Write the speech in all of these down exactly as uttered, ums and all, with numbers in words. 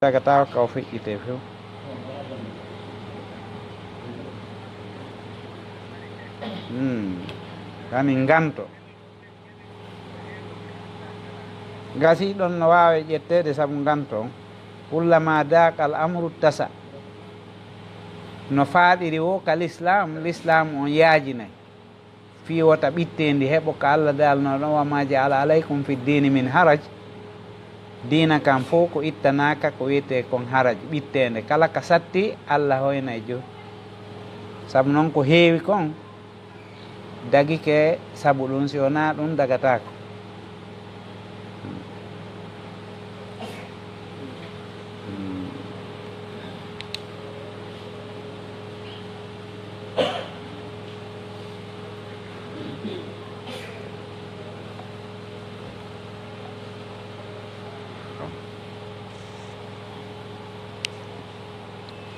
Tagatawa ka o feƴƴite few. Hmm. Kani nganto. Gasi ɗon no waawe ƴetteede sabu nganto on. Kullama daqa al amru tasa. No faaɗiri wo ka lislaam, lislaam on yaajinay. Fii wota ɓitteendi heɓo ka Alla daalno ɗon, "Wa ma ja'ala alaykum fi diini min haraj." Diina kan fow ko ittanaaka ko wiyetee kon haraj, ɓitteende. Kala ka satti, Alla hoynay jom. Sabu non ko heewi kon, dagike sabu ɗum, si wonaa ɗum dagataako.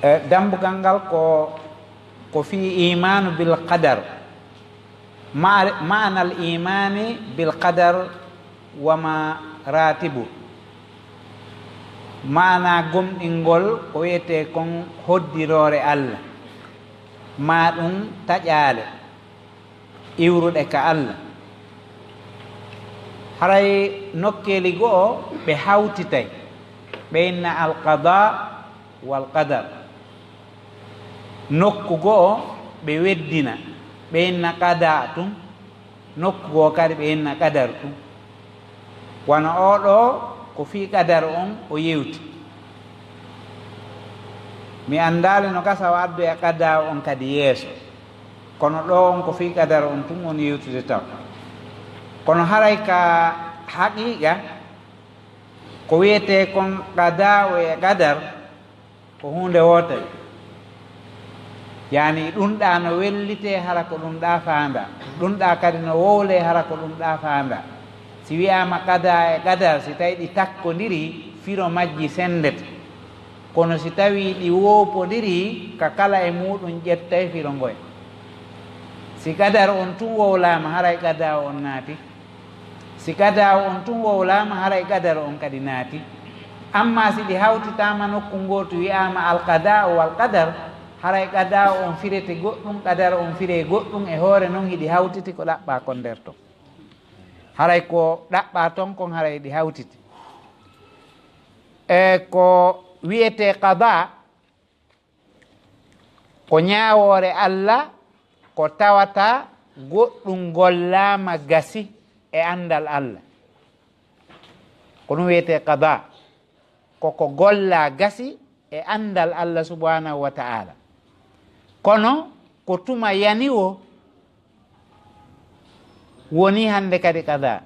E, dambugal ngal ko, ko fii imaanu bil qadar. Ma-, ma'anal imaani bil qadar wa maratibu. Maana gomɗingol ko wiyetee kon hoddiroore Alla, maa ɗum taƴaale iwruɗe ka Alla. Haray nokkeeli go'o ɓe hawtitay, ɓe inna al qada wal qadar. Nokku go'o ɓe weddina, ɓe inna qada tun. Nokku goo kadi ɓe inna qadar tun. Wano oo ɗoo ko fii qadar on o yewti. Mi anndaali no gasa o addoya qada on kadi yeeso. Kono ɗoo on ko fii qadar on tun on yewtude taw. Kono haray ka haqiiqa, ko wiyetee kon qada e qadar, ko huunde wootere. Yaani, ɗun ɗaa no wellitee hara ko ɗun ɗaa faandaa. Ɗun ɗaa kadi no wowlee hara ko ɗun ɗaa faandaa. Si wi'aama qada e qadar, si tawii ɗi takkondirii, firo majji senndete. Kono si tawii ɗi woopondirii, ka kala e muuɗun ƴettay firo ngoya. Si qadar on tun wowlaama, haray qada on naati. Si qada on tun wowlaama, haray qadar on kadi naati. Amma si ɗi hawtitaama nokku ngootu, wi'aama al qada wal qadar, haray qada on firete goɗɗun, qadar on firee goɗɗun, e hoore non hiɗi hawtiti ko ɗaɓɓaa kon nder ton. Haray ko ɗaɓɓaa ton kon, haray ɗi hawtiti. E ko wi'etee qada, ko ñaawoore Alla, ko tawata goɗɗun gollaama gasi e anndal Alla. Ko ɗun wiyetee qada. Ko ko gollaa gasi e anndal Alla subhanahu wa ta'ala. Kono ko tuma yani wo, wonii hannde kadi qada.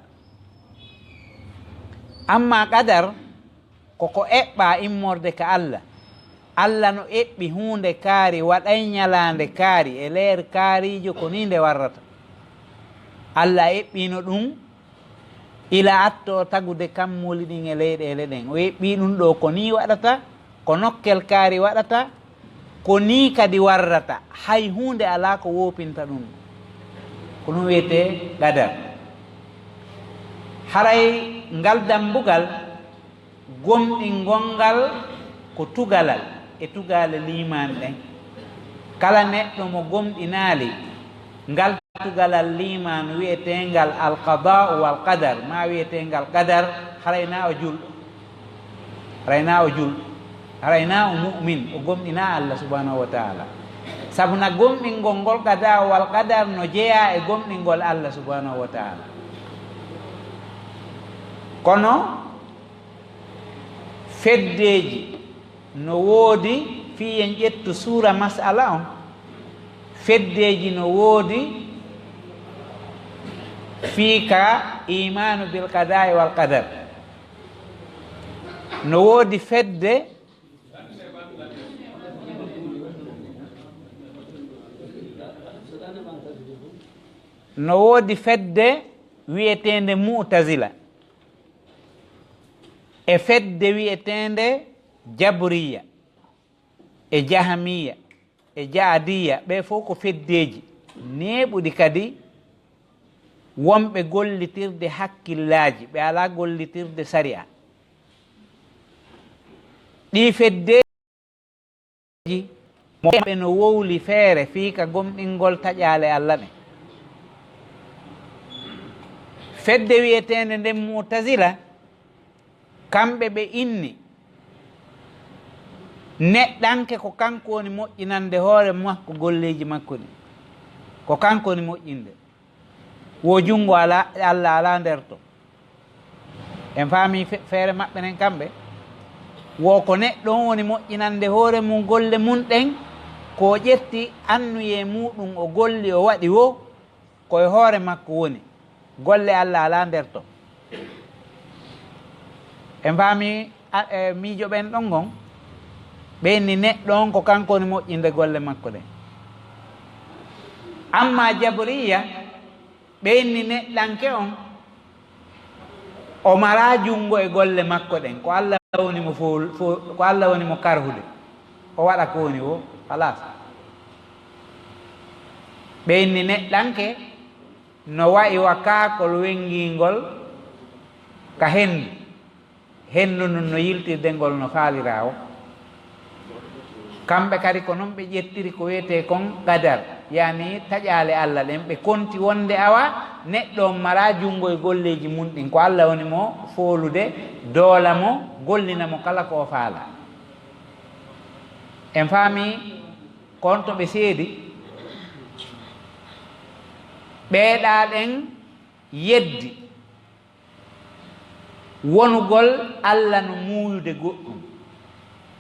Amma qadar, ko ko eɓɓaa immorde ka Alla. Alla no eɓɓi huunde kaari, waɗay ñalaande kaari, e leer kaariijo, ko nii nde warrata. Alla eɓɓiino ɗun ila atto o tagude kammuuli ɗin e leyɗeele ɗen. O eɓɓii ɗun ɗoo, ko nii waɗata, ko nokkel kaari waɗata, ko nii kadi warrata, hay huunde alaa ko woopinta ɗun. Ko ɗun wiyetee qadar. Haray ngal dambugal gomɗingol ngal ko tugalal e tugaale liimaan ɗen. Kala neɗɗo mo gomɗinaali ngal tugalal liimaan wi'eteengal al qadaa'u wal qadar, maa wi'eteengal qadar, haray naa o julɗo. Haray naa o julɗo. Haray naa o mu'min, o gomɗinaa Allah subhanahu wa ta'ala. Sabu na gomɗingol ngol qadaa'u wal qadar no jeyaa e gomɗingol Allah subhanahu wa ta'ala. Kono feddeeji no woodi, fii en ƴettu suura mas'ala on, feddeeji no woodi fii ka iimaanu bil qadaa'i wal qadar. No woodi fedde, no woodi fedde wi'eteende Mu'tazila, e fedde wi'eteende Jabriya, e Jahamiya, e Ja'adiya, ɓe fof ko feddeeji neeɓuɗi kadi, wonɓe gollitirde hakkillaaji, ɓe alaa gollitirde sariya. Ɗii feddeeji mo ɓe no wowli feere fii ka gomɗingol taƴaale Alla ɗen. Fedde wi'eteende nden Mu'tazila, kamɓe ɓe inni neɗɗanke ko kanko woni moƴƴinande hoore makko golleeji makko ɗin. Ko kanko woni moƴƴinde. Wo junngo alaa, Alla alaa nder ton. En faami fe-, feere maɓɓe nden kamɓe. Wo ko neɗɗo on woni moƴƴinande hoore mun golle mun ɗen, ko o ƴetti annuyee muɗum o golli o waɗi wo, ko e hoore makko woni. Golle Alla alaa nder ton. En faami a-, e miijo ɓen ɗon ngon, ɓe inni neɗɗo on ko kanko woni moƴƴinde golle makko ɗen. Amma Jabriya, ɓe inni neɗɗanke on, o maraa junngo e golle makko ɗen. Ko Alla woni mo fool-, fo-, ko Alla woni mo karhude. O waɗa ko woni wo, halas. Ɓe inni neɗɗanke no wa'i wa kaakol wenngiingol ka henndu. Henndu ndun no yiltirde ngol no faaliraa wo. Kamɓe kadi ko non ɓe ƴettiri ko wi'etee kon qadar, yaani taƴaale Alla ɗen. Ɓe konti wonde awa neɗɗo on maraa junngo e golleeji mun ɗin. Ko Alla woni mo foolude, doola mo, gollina mo kala ko o faalaa. En faami ko on to ɓe seedi. Ɓee ɗaa ɗen yeddi wonugol Alla no muuyude goɗɗum.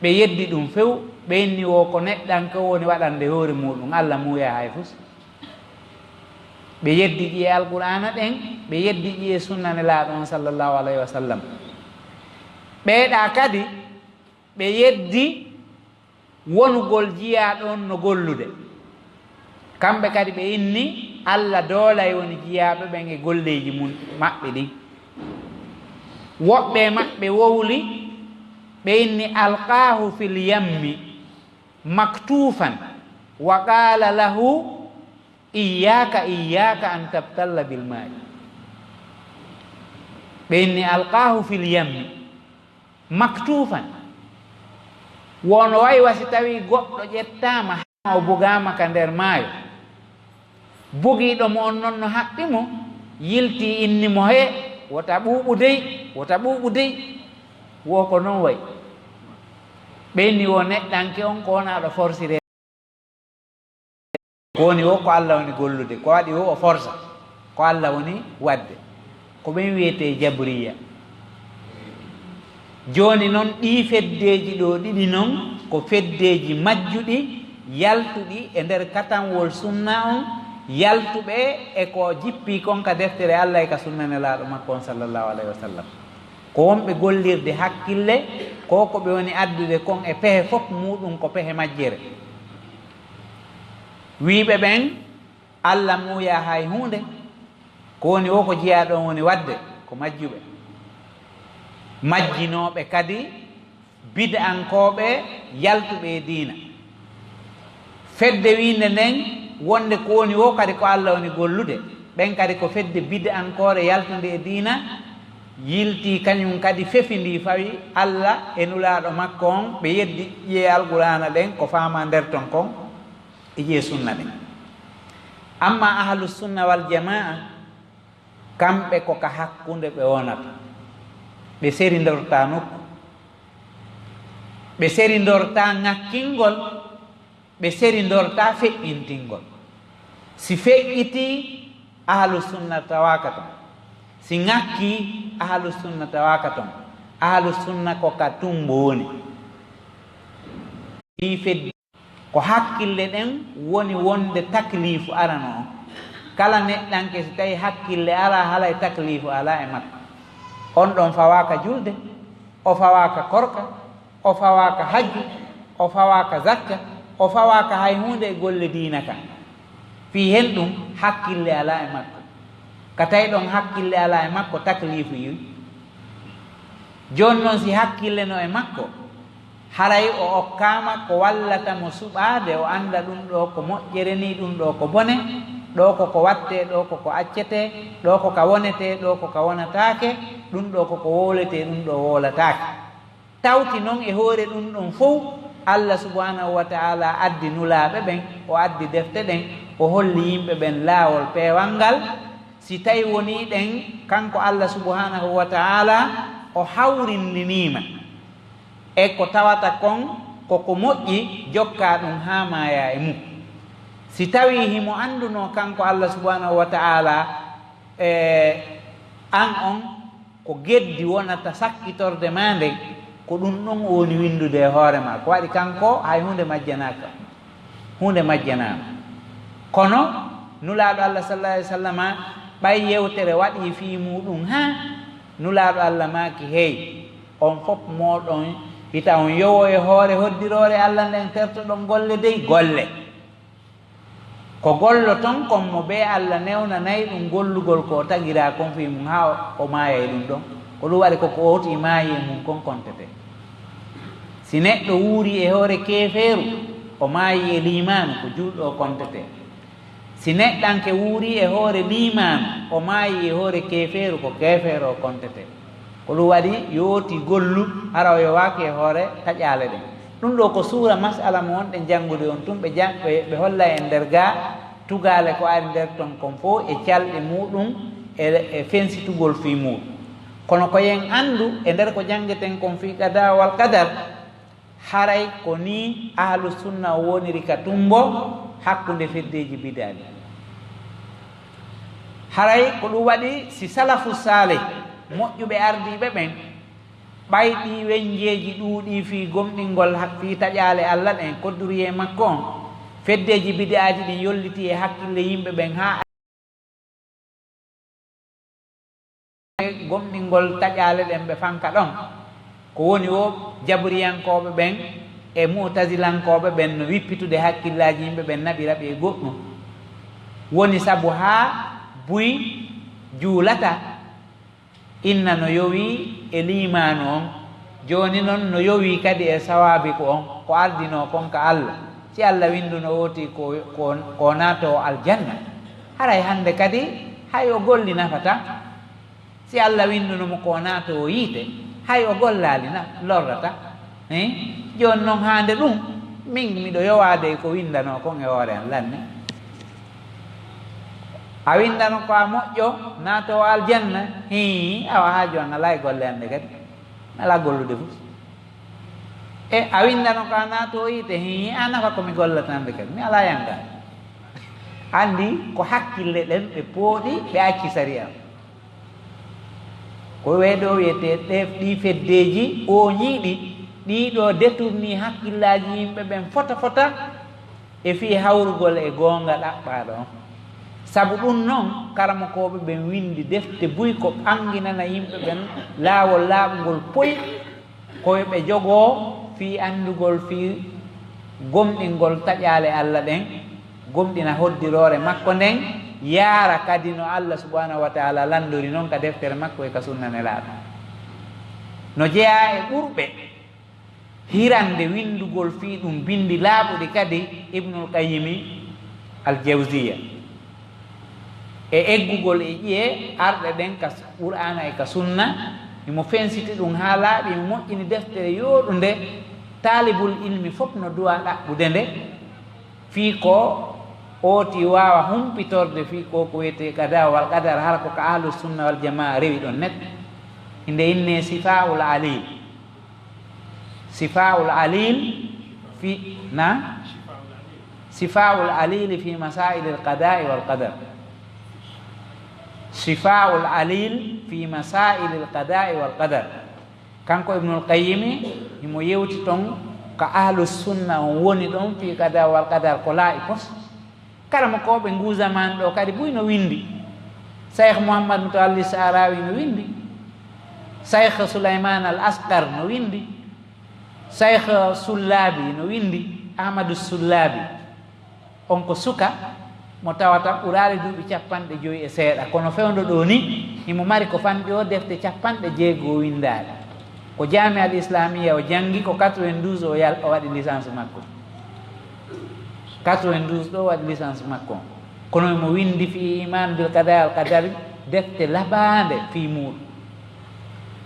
Ɓe yeddi ɗum few, ɓe inni wo ko neɗɗanke woni waɗande hoore muɗum, Alla muuyaa hay fus. Ɓe yeddi ƴi'e Alqur'aana ɗen, ɓe yeddi ƴi'e sunna Nelaaɗo on, sallallahu alayhi wa sallam. Ɓee ɗaa kadi, ɓe yeddi wonugol jiyaaɗo on no gollude. Kamɓe kadi ɓe inni Alla doolay woni jiyaaɓe ɓen e golleeji mun, maɓɓe ɗin. Woɓɓe e maɓɓe wowli, ɓe inni: "Alqaahu fil yammi maktuufan, wa qaala lahu, iyyaaka, iyyaaka an tabtalla bil maa'i." Ɓe inni: "Alqaahu fil yammi maktuufan." Wo no wayi wa si tawii goɗɗo ƴettaama, haa o bugaama ka nder maayo. Bugiiɗo mo on non no haɓɓi mo, yiltii inni mo: "He, wota ɓuuɓu dey, wota ɓuuɓu dey." Wo ko non wayi. Ɓe inni wo neɗɗanke on ko wonaa ɗo forsiree. Ko woni wo ko Alla woni gollude, ko waɗi wo o forsa, ko Alla woni waɗde. Ko ɓen wiyetee Jabriya. Jooni non, ɗii feddeeji ɗoo ɗiɗi non, ko feddeeji majjuɗi, yaltuɗi e nder katanwol sunna on, yaltuɓe e ko jippii kon ka deftere Alla e ka sunna Nelaaɗo makko on, sallallahu alayhi wa sallam. Ko wonɓe gollirde hakkille, ko ko ɓe woni addude kon e pehe fof muuɗum ko pehe majjere. Wiiɓe ɓen, Alla muuyaa hay huunde, ko woni wo ko jiyaaɗo on woni waɗde, ko majjuɓe. Majjinooɓe kadi bid'ankooɓe yaltuɓe e diina. Fedde wiinde nden wonde ko woni wo kadi ko Alla woni gollude, ɓen kadi ko fedde bid'ankoore yaltunde e diina, yiltii kañum kadi fefindii fawi Alla e Nulaaɗo makko on, ɓe yeddi ƴi'e Alqur'aana ɗen, ko faamaa nder ton kon, e ƴi'e sunna ɗen. Amma Ahlus Sunna wal Jamaa, kamɓe ko ka hakkunde ɓe wonata. Ɓe serindortaa nokku. Ɓe serindortaa ŋakkingol, ɓe serindortaa feƴƴintingol. Si feƴƴitii, Ahlus Sunna tawaaka ton. Si ŋakkii, Ahlus Sunna tawaaka ton. Ahlus Sunna ko ka tumbo woni. Fii feddi. Ko hakkille ɗen woni wonde takliifu arano on. Kala neɗɗanke, si tawi hakkille alaa, halay takliifu alaa e makko. On ɗon fawaaka julde, o fawaaka korka, o fawaaka hajju, o fawaaka zakka, o fawaaka hay huunde e golle diina kan. Fii hen ɗum, hakkille alaa e makko. Ka tawi ɗon hakkille alaa e makko, takliifu yowi. Jooni non, si hakkille no e makko, haray o okkaama ko wallata mo suɓaade, o annda ɗum ɗoo ko moƴƴere nii, ɗum ɗoo ko bone, ɗoo ko ko wattee, ɗoo ko ko accetee, ɗoo ko ka wonetee, ɗoo ko ka wonataake, ɗum ɗoo ko ko wowletee, ɗum ɗoo wowlataake. Tawti noon e hoore ɗum ɗoon fof, Allah subhanahu wa ta'ala addi nulaaɓe ɓen, o addi defte ɗen, o holli yimɓe ɓen laawol peewal ngal. Si tawi wonii ɗen, kanko Allah subhanahu wa ta'ala o hawrindiniima e ko tawata kon ko ko moƴƴi, jokkaa ɗum haa maayaa e mum. Si tawii himo anndunoo kanko Allah subhanahu wa ta'ala, e, aan on, ko geddi wonata sakkitorde maa nden, ko ɗum ɗon o woni winndude e hoore maa. Ko waɗi kanko hay huunde majjanaaka, huunde majjanaama. Kono Nulaaɗo Allah sallallahu alaihi wasallama, ɓay yewtere waɗi fii muuɗum haa Nulaaɗo Allah maaki, hey, on fof mooɗon, hita on yowo e hoore hoddiroore Allah nden, tertoɗon golle dey golle. Ko golloton kon mo bee Allah newnanay ɗum gollugol ko o tagiraa kon fii mum haa o, o maaya e ɗum ɗon. Ko ɗum waɗi ko ko o hoti maayi e mum kon kontete. Si neɗɗo wuuri e hoore keefeeru, o maayi e liimaanu, ko juulɗo o kontete. Si neɗɗanke wuuri e hoore liimaanu, o maayi e hoore keefeeru, ko keefeero o kontete. Ko ɗum waɗi yooti gollu, hara o yowaaki e hoore taƴaale ɗen. Ɗum ɗoo ko suura masala mo wonɗen janngude on tun, ɓe ja-, ɓe, ɓe holla en nder gaa tugaale ko ari nder ton kon fof e calɗi muuɗum e, e fensitugol fii muuɗum. Kono ko yen anndu e nder ko janngeten kon fii qada wal qadar, haray ko nii ahlu sunna woniri ka tumbo hakkunde feddeeji bid'a ɗin. Haray ko ɗum waɗi si salafu saalih, moƴƴuɓe ardiiɓe ɓen, ɓay ɗii wenjeeji ɗuuɗii fii gomɗingol hak-, fii taƴaale Allah ɗen, kodduriyee makko on, feddeeji bid'aaji ɗin yollitii e hakkille yimɓe ɓen haa gomɗingol taƴaale ɗen ɓe fanka ɗon. Ko woni wo, jaburiyankooɓe ɓen e mu'tazilankooɓe ɓen no wippitude hakkillaaji yimɓe ɓen, naɓira ɓe e goɗɗum. Woni sabu haa buy juulata, inna no yowii e liimaanu on. Jooni non no yowii kadi e sawaabiku on, ko ardinoo kon ka Allah. Si Allah winnduno woti ko, ko, ko naatoo aljanna, haray hannde kadi hay o golli nafata. Si Allah winnduno mo ko naatoo yiite, hay o gollaali na lorrata. Hein? Jooni non haande ɗum, min miɗo yowaade e ko winndanoo kon e hoore an lanni. A winndano ko a moƴƴo, naatoo aljanna, hii, awa haaju an alaa e golle an ɗe kadi. Mi alaa gollude fof. E a winndano ko a naatoo yiite, hii, a nafa ko mi gollata an ɗe kadi. Mi alaa yannga. Anndi ko hakkille ɗen ɓe pooɗi, ɓe acci sariya. Ko wee ɗoo wiyetee ɗee, ɗii feddeeji ooñiiɗi, ɗii ɗoo détourni hakkillaaji yimɓe ɓen fota fota e fii hawrugol e goonga ɗaɓɓaaɗo on. Sabu ɗum non, karamokooɓe ɓen winndi defte buy ko ɓannginana yimɓe ɓen laawol laaɓungol poy, ko ɓe jogoo fii anndugol, fii gomɗingol taƴaale Allah ɗen, gomɗina hoddiroore makko nden, yaara kadi no Allah subhanahu wa ta'ala lanndori non ka deftere makko e ka sunna Nelaaɗo. No jeyaa e ɓurɓe hirande winndugol fii ɗum binndi laaɓuɗi kadi Ibnul Qayyimi Al Jawziya. E eggugol e ƴi'e arɗe ɗen ka Qur'aana e ka Sunna, himo fensiti ɗum haa laaɓi, himo moƴƴini deftere yooɗunde, taalibul ilmi fof no duwaa ɗaɓɓude nde, fii ko ooti waawa humpitorde fii ko ko wiyetee qada wal qadar, hara ko ka Ahlus Sunna wal Jamaa rewi ɗon net. Inde innee Sifaa'ul Aliil. Sifaa'ul Aliil fi, na? Sifaa'ul Aliil fi Masaa'ilil Qadaa'i wal Qadar. Sifaa'ul Aliil fi Masaa'ilil Qadaa'i wal Qadar. Kanko Ibnul Qayyimi, himo yewti ton ka Ahlus Sunna on woni ɗon fii qada wal qadar ko laaɓi pos. Karamokooɓe nguu zamaanu ɗoo kadi buy no winndi. Saykh Muhammad Mutawalli Sa'arawi no winndi. Saykh Sulaymaan Al Askar no winndi. Saykh Sullaabi no winndi. Ahmadu Sullaabi. On ko suka mo tawata ɓuraali duuɓi cappanɗe jowi e seeɗa. Kono fewndo ɗoo ni, himo mari ko fanɗi o defte cappanɗe jeego o winndaaɗe. Ko Jaami'al Islaamiya o janngi, ko quatre-vingt-douze o yal-, o waɗi licence makko. Quatre-vingt-douze ɗoo waɗi licence makko. Kono mo winndi fii iman bil qada al qadari, defte labaande fii muuɗum.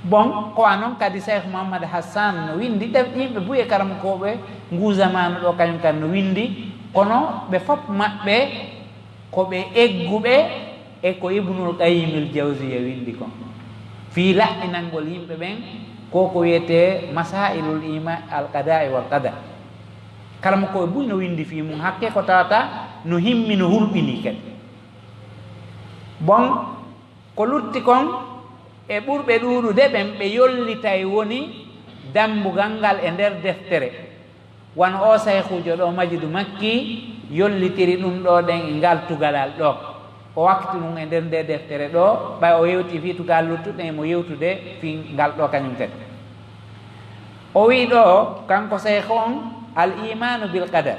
Bon, ko wa noon kadi Cheikh Mouhammad Hassan no winndi, ɗe yimɓe buy e karamokooɓe nguu zamaanu ɗo, kañum kadi no winndi, kono ɓe fof maɓɓe ko ɓe egguɓe e ko Ibnul Qayyim il Jawziya winndi kon. Fii laɓɓinangol yimɓe ɓen, ko ko wiyetee Masaa'ilul Iman, al Qada'i wal Qadar. Karamokooɓe buy no winndi fii mum, hakke ko tawata no himmi, no hulɓinii kadi. Bon, ko lutti kon e ɓurɓe ɗuuɗude ɓen ɓe yollitay woni dammbugal ngal e nder deftere. Wano oo sayhuujo ɗo, Majidu Makki, yollitiri ɗum ɗo ɗen e ngal tugalal ɗo. O wakti ɗum e nder nde deftere ɗo, ɓay o yewti fii tugal luttuɗe, mo yewtude fii ngal ɗo kañum kadi. O wi'i ɗo, kanko sayhu on, al imaanu bil qadar,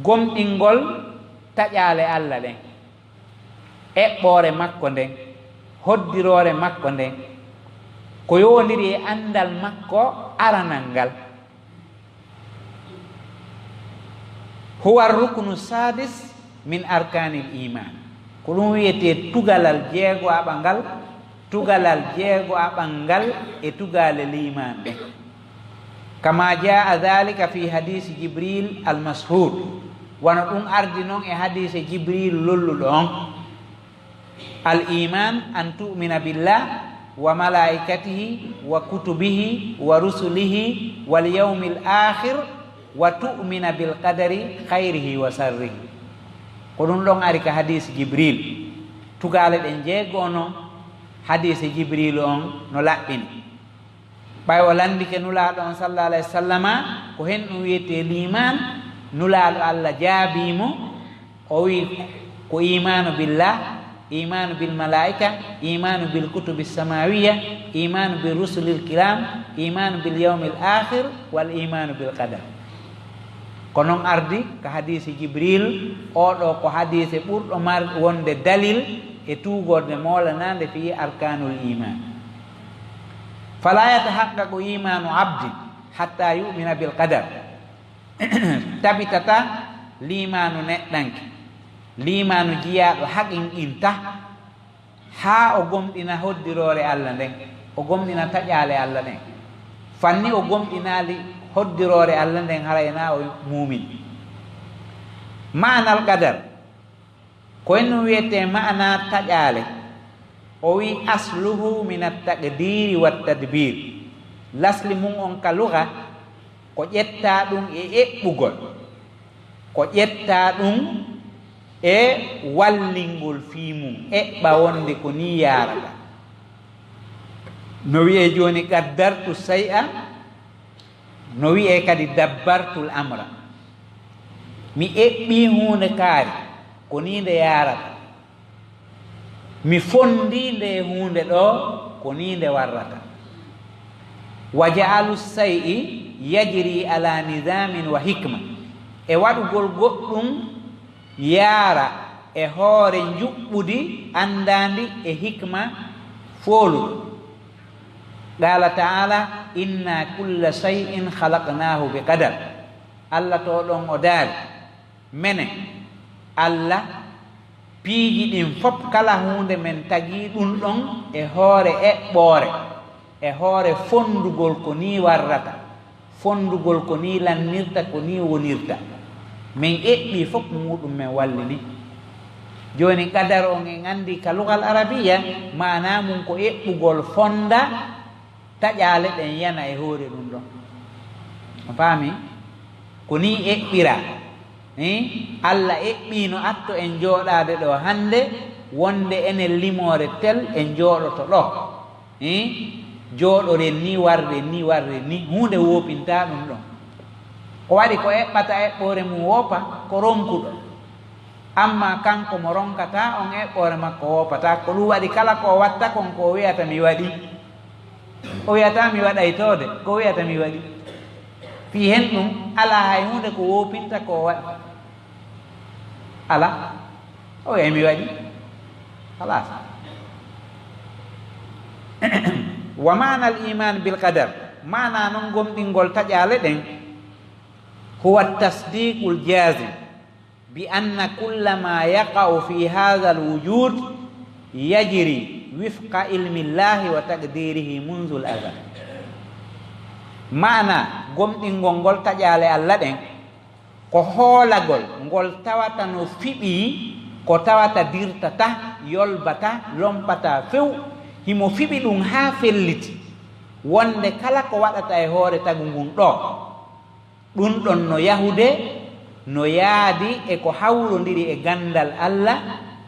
gomɗingol taƴaale Alla ɗen, eɓɓoore makko nden, hoddiroore makko nden, ko yowondiri e anndal makko aranal ngal. Huwa ruknu sadis min arkanil iman. Ko ɗum wiyetee tugalal jeegoaɓangal, tugalal jeegoaɓangal e tugaale liimaan ɗen. Kama jaa dhalika fi hadisi Jibril al mashhur, wano ɗum ardi non e hadise Jibril lolluɗo on. Al iman an tu'mina billah wa malaikatihi wa kutubihi wa rusulihi wal yawmil akhir wa tu'mina bil qadari khayrihi wa sharrihi. Ko ɗum ɗon ari ka hadis Jibril. Tugaale ɗen jeego no hadis Jibril on no laɓɓini. Ɓay o lanndike Nulaaɗo on, sallallahu alayhi wa sallama, ko hen ɗum wiyetee liimaan, Nulaaɗo Alla jaabii mo, o wi'i ko imaanu billah, imaanu bil malaa'ika, imaanu bil kutubi samaawiya, imaanu bil rusulil kiram, imaanu bil yawmil aakhir, wal imaanu bil qadar. Ko non ardi ka hadiisi Jibril, oo ɗoo ko hadiise ɓurɗo mar-, wonde dalil e tuugorde moolanaande fii arkaanul iimaan. Falaa yatahaqqaqu iimaanu abdin hattaa yu'mina bil qadar. Tabitataa liimaanu neɗɗanke, liimaanu jiyaaɗo haqinqinta, haa o gomɗina hoddiroore Alla nden, o gomɗina taƴaale Alla ɗen. Fanni o gomɗinaali hoddiroore Alla nden, haray na o muumin. Ma'anal qadar, ko en ɗum wiyetee ma'ana taƴaale. O wi'i, asluhu min at-taqdiri wat-tadbir. Lasli mum on ka lugha, ko ƴettaa ɗum e eɓɓugol, ko ƴettaa ɗum e wallingol fii mum, eɓɓa wonde ko nii yaarata. No wi'ee jooni, qaddartu shay'a, no wi'ee kadi dabbartul amra. Mi eɓɓii huunde kaari, ko nii nde yaarata. Mi fonndii ndee huunde ɗoo, ko nii nde warrata. Wa ja'alu shay'i yajri ala nizamin wa hikma. E waɗugol goɗɗum yaara e hoore njuɓɓudi anndaandi e hikma fooluɗo. Qaala ta'ala, inna kulla shay'in khalaqnaahu bi qadar. Alla to ɗon o daali, menen, Alla, piiji ɗin fof, kala huunde men tagii ɗum ɗon e hoore eɓɓoore, e hoore fonndugol ko nii warrata, fonndugol ko nii lannirta, ko nii wonirta. Men eɓɓii fof muuɗum men wallini. Jooni, qadar on en anndi ka lugal arabiya, maanaa mum ko eɓɓugol fonnda taƴaale ɗen yana e hoore ɗum ɗon. A faami? Ko nii eɓɓiraa. Eh? Alla eɓɓiino atto en jooɗaade ɗo hannde, wonde enen limoore tel en jooɗoto ɗo. Eh? Jooɗoren nii, warren nii, warren nii, huunde woopintaa ɗum ɗon. Ko waɗi ko eɓɓata eɓɓoore mum woopa, ko ronkuɗo. Amma kanko mo ronkataa on, eɓɓoore makko woopataa. Ko ɗum waɗi kala ko o watta kon, ko o wi'ata mi waɗi. O wi'ataa mi waɗaytoo de, ko o wi'ata mi waɗi. Fii hen ɗum, alaa hay huunde ko woopinta ko o waɗi. Alaa. O wi'ay mi waɗi. Khalas. Wa ma'anal iman bil qadar. Maanaa non gomɗingol taƴaale ɗen. Huwa tasdiqul jazim bi anna kulla ma yaqa'u fi hadha al wujud yajri wifqa ilmillahi wa taqdirihi munzul azal. Maana gomɗingol ngol taƴaale Allah ɗen, ko hoolagol ngol tawata no fiɓii ko tawata dirtata, yolbata, lompata few, himo fiɓi ɗum haa felliti, wonde kala ko waɗata e hoore tagu ngun ɗoo, ɗum ɗon no yahude, no yaadi e ko hawrondiri e ganndal Allah,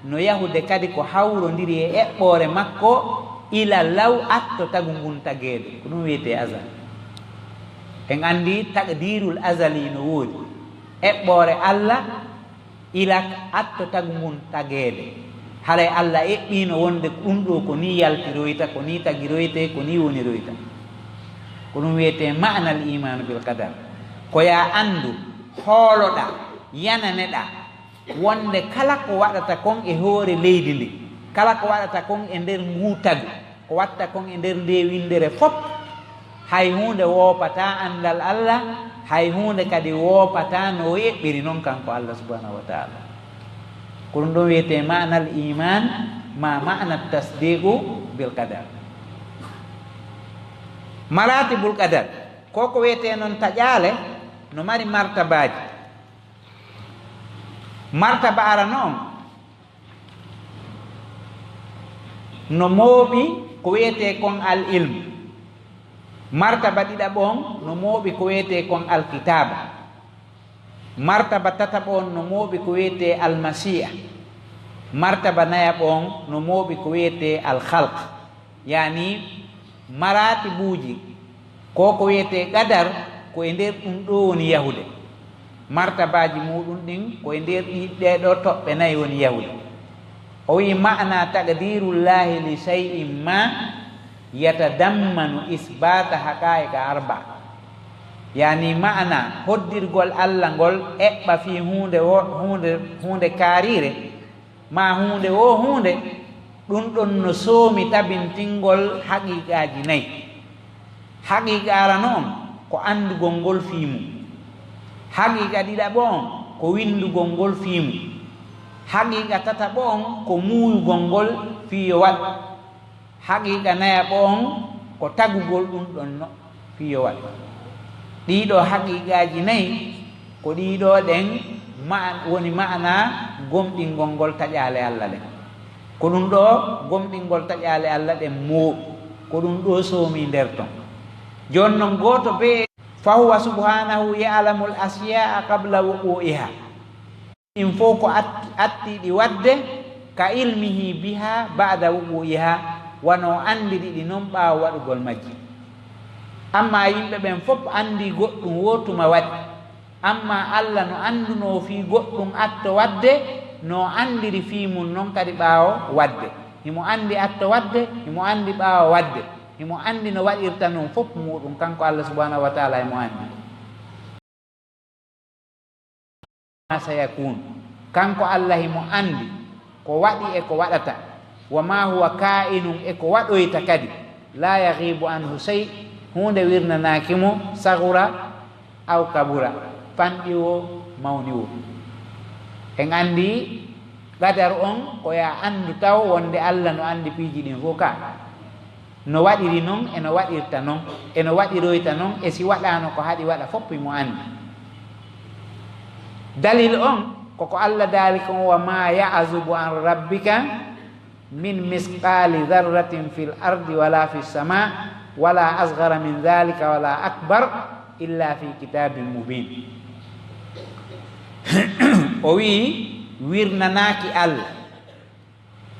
no yahude kadi ko hawrondiri e eɓɓoore makko ila law atto tagu ngun tageede. Ko ɗum wiyetee azal. En anndi taqdirul azali no woodi. Eɓɓoore Allah ila atto tagu ngun tageede. Haray Allah eɓɓiino wonde ɗum ɗoo ko nii yaltiroyta, ko nii tagiroytee, ko nii woniroyta. Ko ɗum wiyetee ma'anal imaanu bil qadar. Ko yaa anndu, hooloɗaa, yananeɗaa, wonde kala ko waɗata kon e hoore leydi ndi, kala ko waɗata kon e nder nguu tagu, ko watta kon e nder ndee winndere fof, hay huunde woopataa anndal Allah, hay huunde kadi woopataa no o eɓɓiri non kanko Allah subhanahu wa taala. Ko ɗum ɗon wiyetee ma'anal iman, ma ma'ana tasdiqu bil qadar. Maratibul qadar, ko ko wiyetee non taƴaale, no mari martabaaji. Martaba arano on no mooɓi ko wiyetee kon al ilm. Martaba ɗiɗaɓo on no mooɓi ko wiyetee kon al kitaaba. Martaba tataɓo on no mooɓi ko wiyetee al masiya. Martaba nayaɓo on no mooɓi ko wiyetee al khalq. Yaani, maratibuuji, ko ko wiyetee qadar, ko e nder ɗum ɗoo woni yahude. Martabaaji muuɗum ɗin, ko e nder ɗi, ɗee ɗoo toɓɓe nayi woni yahude. O wi'i, ma'ana taqdirullahi li shay'in ma yatadammanu isbata haqa'iqa arba. Yaani, ma'ana hoddirgol Allah ngol eɓɓa fii huunde wo-, huunde, huunde kaariire, maa huunde woo huunde, ɗum ɗon no soomi tabintingol haqiiqaaji nayi. Haqiiqa arano on ko anndugol ngol fii mum. Haqiiqa ɗiɗaɓo on ko winndugol ngol fii mum. Haqiiqa tataɓo on ko muuyugol ngol fii yo waɗ. Haqiiqa nayaɓo on ko tagugol ɗum ɗon no fii yo waɗ. Ɗii ɗoo haqiiqaaji nayi ko ɗii ɗoo ɗen ma'an-, woni ma'anaa gomɗingol ngol taƴaale Allah ɗen. Ko ɗum ɗoo gomɗingol taƴaale Allah ɗen mooɓi, ko ɗum ɗoo soomi nder ton. Jooni non gooto bee, fahuwa subhanahu ya'lamul asya'a qabla wuqu'iha. Ɗin fow ko atti, atti ɗi waɗde ka ilmihi biha ba'da wuqu'iha, wano o anndiri ɗi non ɓaawo waɗugol majji. Ammaa yimɓe ɓen fof anndii goɗɗum woo tuma waɗi. Ammaa Alla no anndunoo fii goɗɗum atto waɗde, no o anndiri fii mum non kadi ɓaawo waɗde. Himo anndi atto waɗde, himo anndi ɓaawo waɗde. Himo anndi no waɗirta non fof muuɗum, kanko Alla subhaanahu wa ta'aala himo anndi. Ma sayakun. Kanko Alla himo anndi ko waɗi e ko waɗata. Wa ma huwa ka'inun, e ko waɗoyta kadi. La yaghibu anhu shay, huunde wirnanaaki mo, saghura aw kabura, fanɗi wo, mawni wo. En anndi qadar on ko ya anndu taw wonde Alla no anndi piiji ɗin fof ka. No waɗiri non, e no waɗirta non, e no waɗiroyta non, e si waɗaano ko haɗi waɗa fof himo anndi. Dalil on, ko ko Alla daali kon, "Wa ma ya'zubu an rabbika min misqali dharratin fil ardi wala fis sama, wala asghara min dhalika wala akbar, illa fi kitabin mubin." O wi'i, wirnanaaki Alla,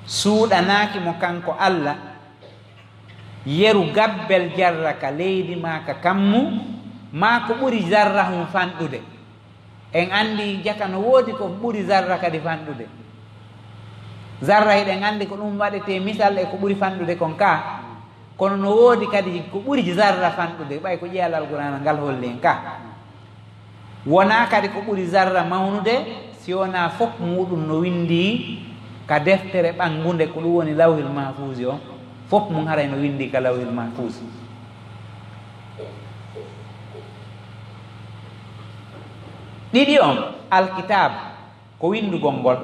suuɗanaaki mo kanko Alla, yeru gabbel zarra ka leydi maa ka kammu, maa ko ɓuri zarra hun fanɗude. En anndi jaka no woodi ko ɓuri zarra kadi fanɗude. Zarra hiɗen anndi ko ɗum waɗetee misal e ko ɓuri fanɗude kon ka. Kono no woodi kadi ko ɓuri zarra fanɗude, ɓay ko ƴeewal Alqur'aana ngal holli en ka. Wonaa kadi ko ɓuri zarra mawnude, si wonaa fof muuɗum no winndi ka deftere ɓanngunde, ko ɗum woni Lawhil Mahfuuzi on, fof mum haray no winndi ka Lawhil Mahfuuzi. Ɗiɗi on, Alkitaab, ko winndugol ngol.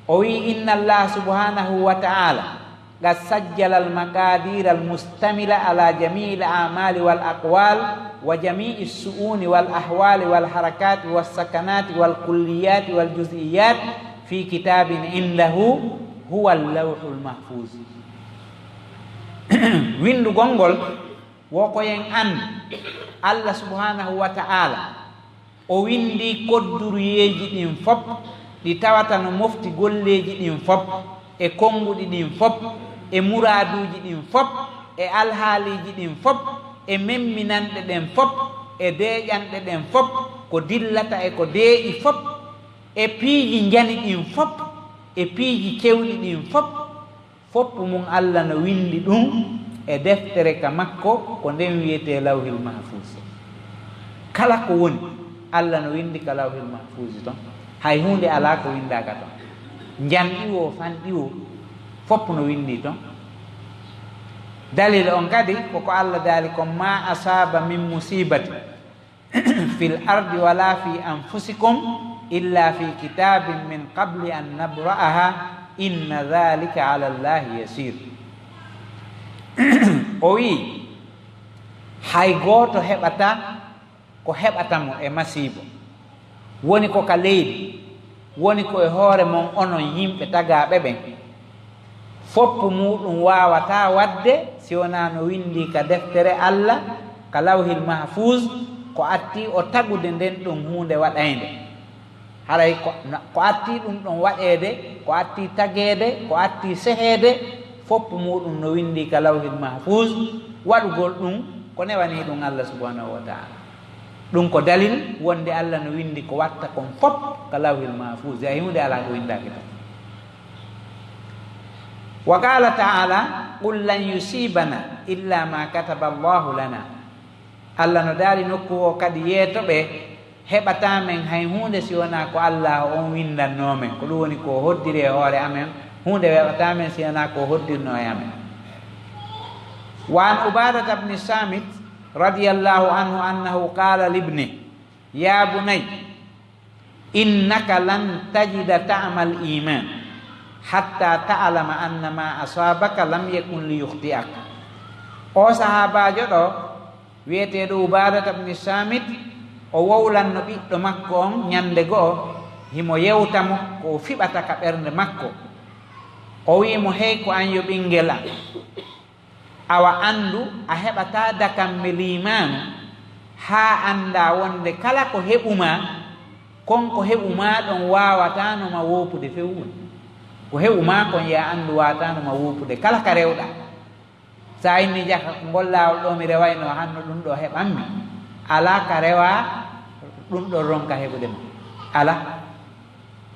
O wi'i, "Inna Allah subhanahu wa ta'ala قد سجل المقادير المشتملة على جميع الأعمال والأقوال وجميع الشؤون والأحوال والحركات والسكنات والكليات والجزئيات في كتاب عنده هو اللوح المحفوظ. Winndugol ngol wo ko en an Allah subhanahu wa ta'ala. O winndii kodduruyeeji ɗin fof, ɗi tawata no mofti golleeji ɗin fof, e konnguɗi ɗin fof, e muraaduuji ɗin fof, e alhaaliiji ɗin fof, e memminanɗe ɗen fof, e deeƴanɗe ɗen fof, ko dillata e ko deeƴi fof, e piiji njani ɗin fof, e piiji cewɗi ɗin fof. Foppu mum Allah no winndi ɗum e deftere ka makko, ko nden wiyetee Lawhil Mahfuus. Kala ko woni, Allah no winndi ka Lawhil Mahfuus ton. Hay huunde alaa ko winndaaka ton. Njanɗi woo, fanɗi woo, foppu no winndi ton. Dalil on kadi ko ko Allah daali kon, ما أصاب من مصيبة في الأرض ولا في أنفسكم إلا في كتاب من قبل أن نبرأها إن ذلك على الله يسير. O wi'i, hay gooto heɓata ko heɓata mo e masiibo, woni ko ka leydi, woni ko e hoore mon onon yimɓe tagaaɓe ɓen. Foppu muuɗum waawataa waɗde si wonaa no winndii ka deftere Allah, ka Lawhil Mahfuus, ko attii o tagude nden ɗum huunde waɗaynde. Haray ko, ko attii ɗum ɗon waɗeede, ko attii tageede, ko attii seheede, foppu muuɗum no winndii ka Lawhil Mahfuus, waɗugol ɗum ko newanii ɗum Allah subhanahu wa ta'ala. Ɗum ko dalil wonde Allah no winndi ko watta kon fop ka Lawhil Mahfuus, hay huunde alaa ko winndaaki ton. وقال تعالى: قل لن يصيبنا إلا ما كتب الله لنا. Allah no daali nokku o kadi, yeeto ɓe, heɓataa men hay huunde si wonaa ko Allah on winndannoo men. Ko ɗum woni ko o hoddiri e hoore amen, huunde heɓataa men si wonaa ko o hoddirnoo e amen. وعن عبادة بن الصامت رضي الله عنه أنه قال لابنه: يا بني، إنك لن تجد طعم الإيمان حتى تعلم أن ما أصابك لم يكن ليخطئك. O sahaabaajo ɗo, wi'eteeɗo Ubaadata bni Saamit, o wowlanno ɓiɗɗo makko on ñannde go'o, himo yewta mo ko o fiɓata ka ɓernde makko. O wi'i mo, hey ko an yo ɓinngel an, awa anndu a heɓataa dakamme liimaanu haa anndaa wonde kala ko heɓu maa, kon ko heɓu maa ɗon waawataa no ma woopude few. Ko heɓu maa kon, yo a anndu, waawataa no ma woopude kala ka rewɗaa. So a inni jaka ko ngol laawol ɗoo mi rewaynoo, hanno ɗum ɗoo heɓan mi, alaa ka rewaa ɗum ɗon ronka heɓude ma. Alaa.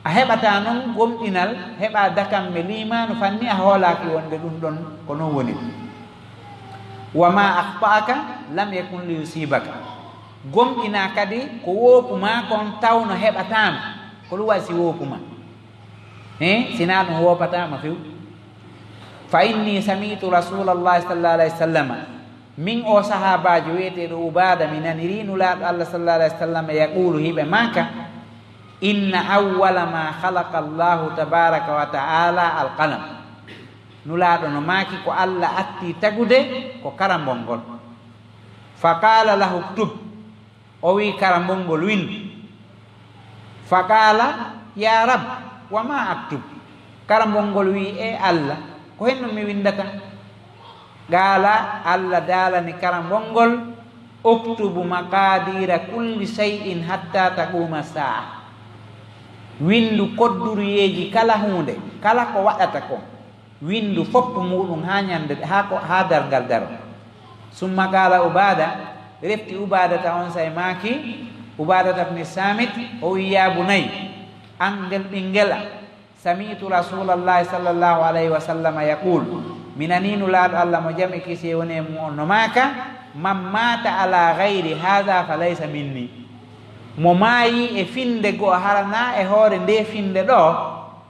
A heɓataa non gomɗinal, heɓaa dakamme liimaanu fanni a hoolaaki wonde ɗum ɗon ko non woni. وما أخطأك لم يكن ليصيبك. Gomɗinaa kadi ko woopu maa kon tawno heɓataa ma. Ko ɗum waɗi si woopu maa. He, sinaa ɗum woopataa ma few. فإني سمعت رسول الله صلى الله عليه وسلم. Min o sahaabaajo wi'eteeɗo Ubaada, mi nanirii Nulaaɗo Allah sallallahu alaihi wasallam yaquulu, hiɓe maaka, إن أول ما خلق الله تبارك وتعالى القلم. Nulaaɗo no maaki ko Allah attii tagude ko karambol ngol. فقال له اكتب. O wi'i karambol ngol, winndu. فقال يا رب وما أكتب. Karambol ngol wi'i, e Allah, ko honno mi winndata? قال, Allah daalani karambol ngol, اكتب مقادير كل شيء حتى تقوم الساعة. Winndu kodduruyeeji kala huunde, kala ko waɗata kon. Winndu foppu muuɗum haa ñannde, haa ko, haa darngal daro. ثم قال عبادة, refti Ubaadata onsay maaki, Ubaadata bni Saamit, o wi'i, يا بني, an ngel ɓinngel an, سمعت رسول الله صلى الله عليه وسلم يقول, mi nanii Nulaaɗo Allah mo jam e kisiyee woni e mum on no maaka, من مات على غير هذا فليس مني. Mo maayii e finnde go'o hara naa e hoore ndee finnde ɗoo,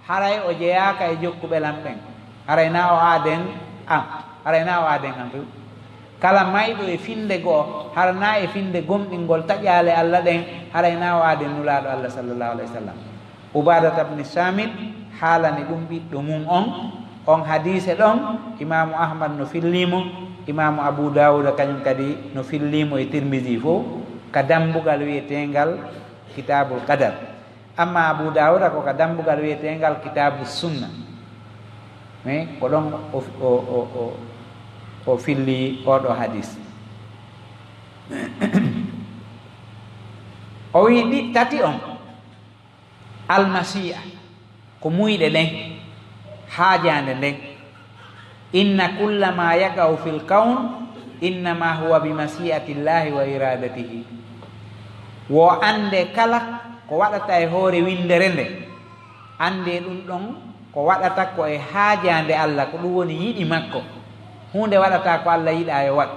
haray o jeyaaka e jokkuɓe lan ɓen. Haray naa o aaden an. Haray naa o aaden an few. Kala mayɗo e finnde go'o, hara naa e finnde gomɗingol taƴaale Allah ɗen, haray naa o aaden Nulaaɗo Allah sallallahu alaihi wasallam. Ubaadata bni Saamit haalani ɗum ɓiɗɗo mum on, On hadiise ɗon, Imaamu Ahmad no fillii mo, Imaamu Abu Daawuda kañum kadi no fillii mo e Tirmidi fof, ka dambugal wiyeteengal Kitaabul Qadar. Amma Abu Daawuda ko ka dambugal wiyeteengal Kitaabu Sunna. Mais ko ɗon o, o, o, o, o fillii oɗo hadiis. O wi'i ɗi tati on, Almasii'a, ko muuyɗe ɗen, haajaande nden. Inna kulla ma yaqa'u fil kawn innama huwa bi masi'atillahi wa iradatihi. Wo annde kala ko waɗata e hoore winndere nde, annde ɗum ɗon ko waɗata ko e haajaande Allah, ko ɗum woni yiɗi makko. Huunde waɗata ko Allah yiɗa yo waɗ.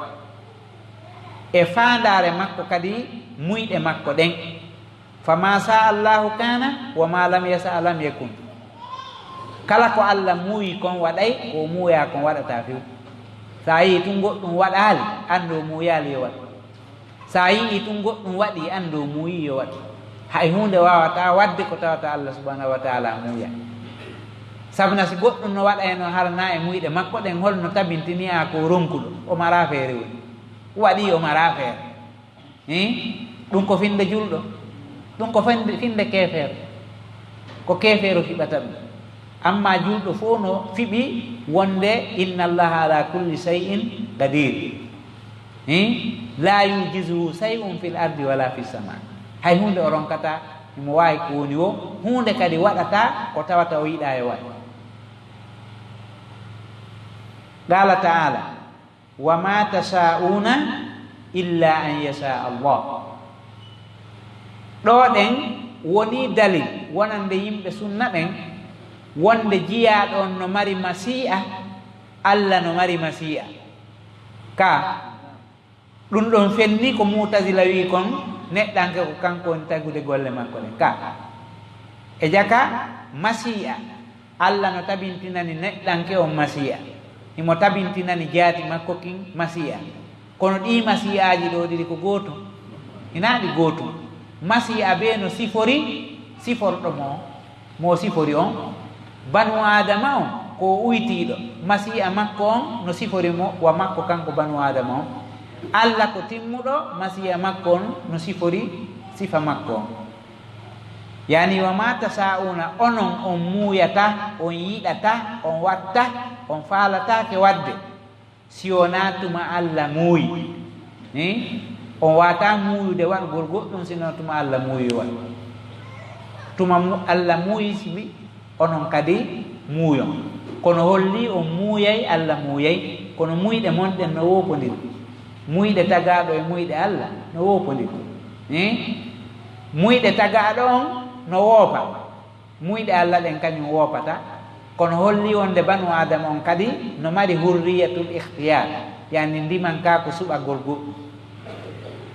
E faandaare makko kadi muuyɗe makko ɗen. Fama sa Allahu kana, wa ma lam yasa lam yakun. Kala ko Allah muuyi kon waɗay, ko o muuya kon waɗata few. Sa yi'i tun goɗɗum waɗaali, anndu o muuyaali yo waɗ. Sa yi'i tun goɗɗum waɗi, anndu o muuyi yo waɗ. Hay huunde waawata waɗde ko tawata Allah subhanahu wa ta'ala muuya. Sabuna si goɗɗum no waɗayno hara na e muuyɗe makko ɗen, hol no tabintini a ko ronkuɗo, o mara feere woni. Waɗi o mara feere. Hin? Ɗum ko finde julɗo. Ɗum ko finde, finde keefeero. Ko keefeero fiɓata ɗum. Amma julɗo fof no fiɓi wonde inna Allaha ala kulli shay'in qadir. Hin? La yujizuhu shay'un fil ardi wala fis sama. Hay huunde o ronkata himo waawi ko woni wo. Huunde kadi waɗata ko tawata o yiɗa e waɗ. Qala ta'ala, wa ma tasha'una illa an yasha Allah. Ɗo ɗen woni dalil wonande yimɓe sunna ɓen wonde jiyaaɗo on no mari masii'a, Allah no mari masii'a. Ka ɗum ɗon fenni ko Mu'tazila wi kon, neɗɗanke ko kanko woni tagude golle makko ɗen. Ka e jaka masii'a, Allah no tabintinani neɗɗanke on masii'a. Himo tabintinani jaati makko kin masii'a. Kono ɗii masii'aaji ɗoo ɗiɗi ko gootum? Hinaa ɗi gootum. Masii'a bee no sifori siforɗo mo, mo sifori on. Banu Aadama on, ko o uytiiɗo, masii'a makko on no sifori mo wa makko kanko banu Aadama on. Allah ko timmuɗo, masii'a makko on no sifori sifa makko on. Yani, wa ma tasha'una, onon on muuyata, on yiɗata, on watta, on faalataake waɗde, si wonaa tuma Allah muuyi. Ni? On waata muuyude waɗgol goɗɗum, sino tuma Allah muuyi waɗ. Tuma mu-, Allah muuyi, si wi-, onon kadi muuyon. Kono holli on muuyay, Allah muuyay, kono muuyɗe mon ɗen no woopondiri. Muuyɗe tagaaɗo e muuyɗe Allah no woopondiri. Eh? Muuyɗe tagaaɗo on no woopa. Muuyɗe Allah ɗen kañum woopata. Kono holli wonde banu Aadama on kadi no mari hurriyatul ikhtiyar, yani ndimanka ko suɓagol goɗɗum.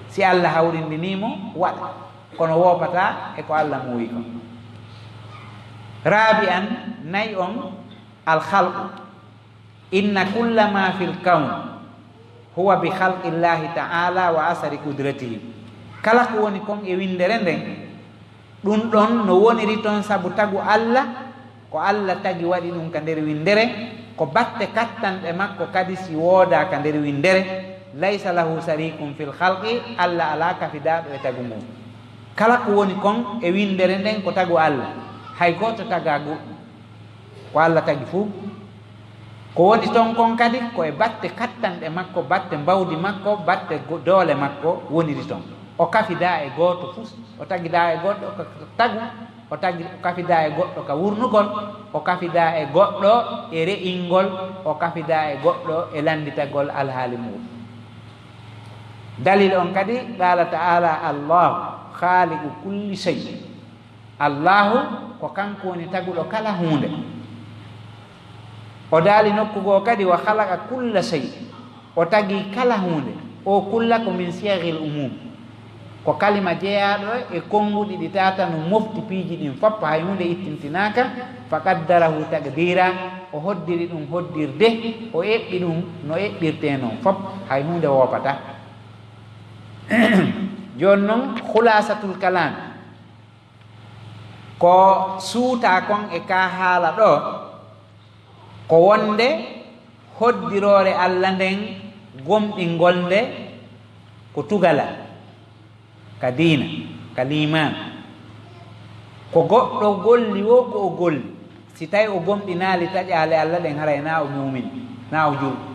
Si Allah hawrindinii mo, waɗa. Kono woopata e ko Allah muuyi kon. Raabi'an, nay on, al khalqu. Inna kulla ma fil kawn huwa bi khalqillahi ta'ala wa asari qudratihi. Kala ko woni kon e winndere nden, ɗum ɗon no woniri ton sabu tagu Allah, ko Allah tagi waɗi ɗum ka nder winndere, ko batte kattanɗe makko kadi si woodaa ka nder winndere, laysa lahu sharikun fil khalqi, Allah alaa kafidaaɗo e tagu ngun. Kala ko woni kon e winndere nden ko tagu Allah, hay gooto tagaa goɗɗum. Ko Allah tagi fuu. Ko woni ton kon kadi ko e batte kattanɗe makko, batte mbawdi makko, batte go-, doole makko woniri ton. O kafidaa e gooto fuu, o tagidaa e goɗɗo ka tagu, o tagi, o kafidaa e goɗɗo ka wurnugol, o kafidaa e goɗɗo e re'ingol, o kafidaa e goɗɗo e lannditagol alhaali muuɗum. Dalil on kadi, qaala ta'ala, Allahu khaliqu kulli shay. Allahu ko kanko woni taguɗo kala huunde. O daali nokku goo kadi, wa khalaqa kulla shay. O tagi kala huunde. O kulla ko min siyaghil umum. Ko kalima jeyaaɗo e konnguɗi ɗi tata no mofti piiji ɗin fop, hay huunde ittintinaaka. Fa qaddarahu taqdira. O hoddiri ɗum hoddirde, o eɓɓi ɗum no eɓɓirtee non fop, hay huunde woopataa. Jooni non, khulasatul kalam, ko suutaa kon e kaa haala ɗoo, Ko wonde hoddiroore Alla nden gomɗingol nde ko tugalal, ka diina, ka liimaan. Ko goɗɗo golli woo ko o golli, si tawi o gomɗinaali taƴaale Alla ɗen, haray naa o muumin, naa o julɗo.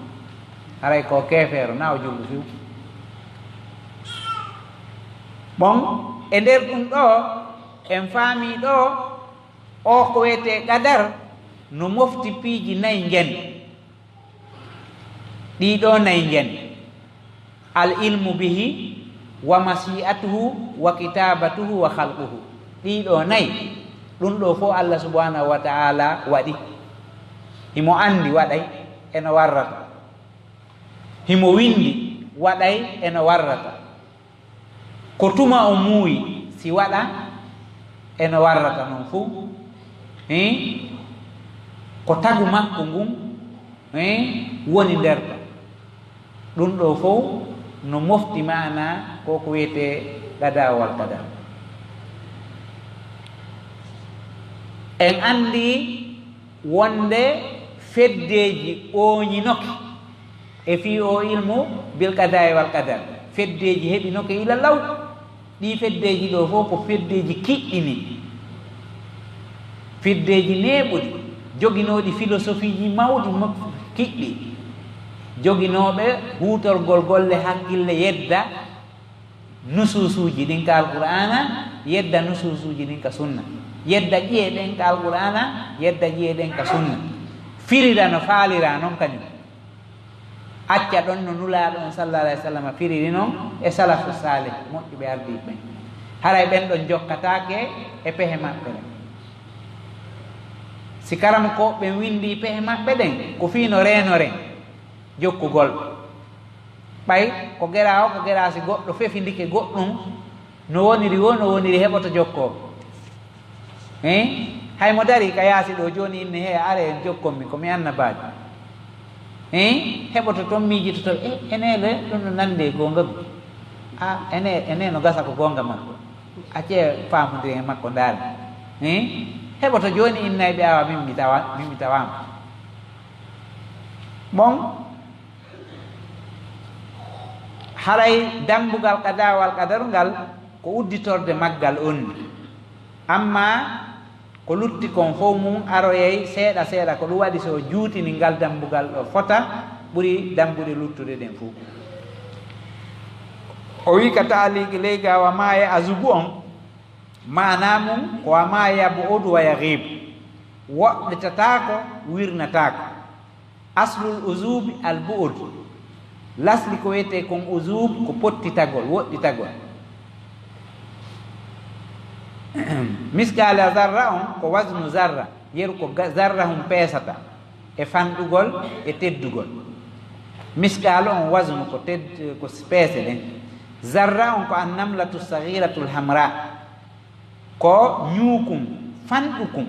Haray ko keefeero, naa o julɗo fiw. Bon, e nder ɗum ɗoo, en faamii ɗoo, oo ko wiyetee qadar, no mofti piiji nay ngen. Ɗii ɗoo nay ngen. Al ilmu bihi, wa mashi'atuhu, wa kitabatuhu, wa khalquhu. Ɗii ɗoo nay, ɗum ɗoo fow Alla subhanahu wa ta'ala waɗi. Himo anndi waɗay, e no warrata. Himo winndi waɗay, e no warrata. Ko tuma o muuyi, si waɗa, e no warrata non fow. Hein? Ko tagu makko ngun, hein, woni nder ɗon. Ɗum ɗoo fow no mofti maana ko ko wiyetee qada wal qadar. En anndi wonde feddeeji ooñinoke e fii oo ilmu bil qadaa'i wal qadar. Feddeeji heɓinoke ila law. Ɗii feddeeji ɗoo fow ko feddeeji kiɗɗi nii. Feddeeji neeɓuɗi, joginooɗi filosofiiji mawɗi mo-, kiɗɗi. Joginooɓe huutorgol golle hakkille yedda nusuusuuji ɗin ka Alqur'aana, yedda nusuusuuji ɗin ka sunna. Yedda ƴi'e ɗen ka Alqur'aana, yedda ƴi'e ɗen ka sunna. Firira no faaliraa non kañum. Acca ɗon no Nulaaɗo on sallallahu alayhi wa sallam firiri non e salafu saalih, moƴƴuɓe ardiiɓe ɓen. Haray ɓen ɗon jokkataake e pehe maɓɓe ɗen. Si karamokooɓe ɓen winndii pehe maɓɓe ɗen, ko fii no reenoren jokkugol. Ɓay ko geraa o, ko geraa si goɗɗo fefindike goɗɗum, no woniri woo, no woniri heɓoto jokkoo. Hein? Hay mo darii ka yaasi ɗoo jooni, inne, "Hee, aree en jokkon mi, ko mi annabaajo." Hein? Heɓoto ton miijitoto, "E, enee le, ɗum no nanndi e goonga goo. A, enee, enee no gasa ko goonga makko. Accee faamondiren e makko ndaaren." Hein? Heɓoto jooni, inne, "Ɓe awa, min mi tawa, min mi tawaama." Bon, haray dambugal qada wal qadar ngal ko udditorde maggal on. Amma ko lutti kon fow mun aroyay seeɗa seeɗa, ko ɗum waɗi so o juutini ngal dambugal ɗoo fota ɓuri dambuɗe luttuɗe ɗen fow. O wi'i ka ta'liqi ley ga, wa ma ya'zubu on, maana mun ko wa ma yab'udu wa yaghibu, woɗɗitataako, wirnataako. Aslul uzubi al bu'ud. Lasli ko wiyetee kon uzub ko pottitagol, woɗɗitagol. Misqaala zarra on ko waznu zarra, yeru ko ga-, zarra hum peesata, e fanɗugol, e teddugol. Misqaalu on waznu ko tedd-, ko peese ɗen. Zarra on ko an namlatu saghiratul hamra, ko ñuukum, fanɗukum,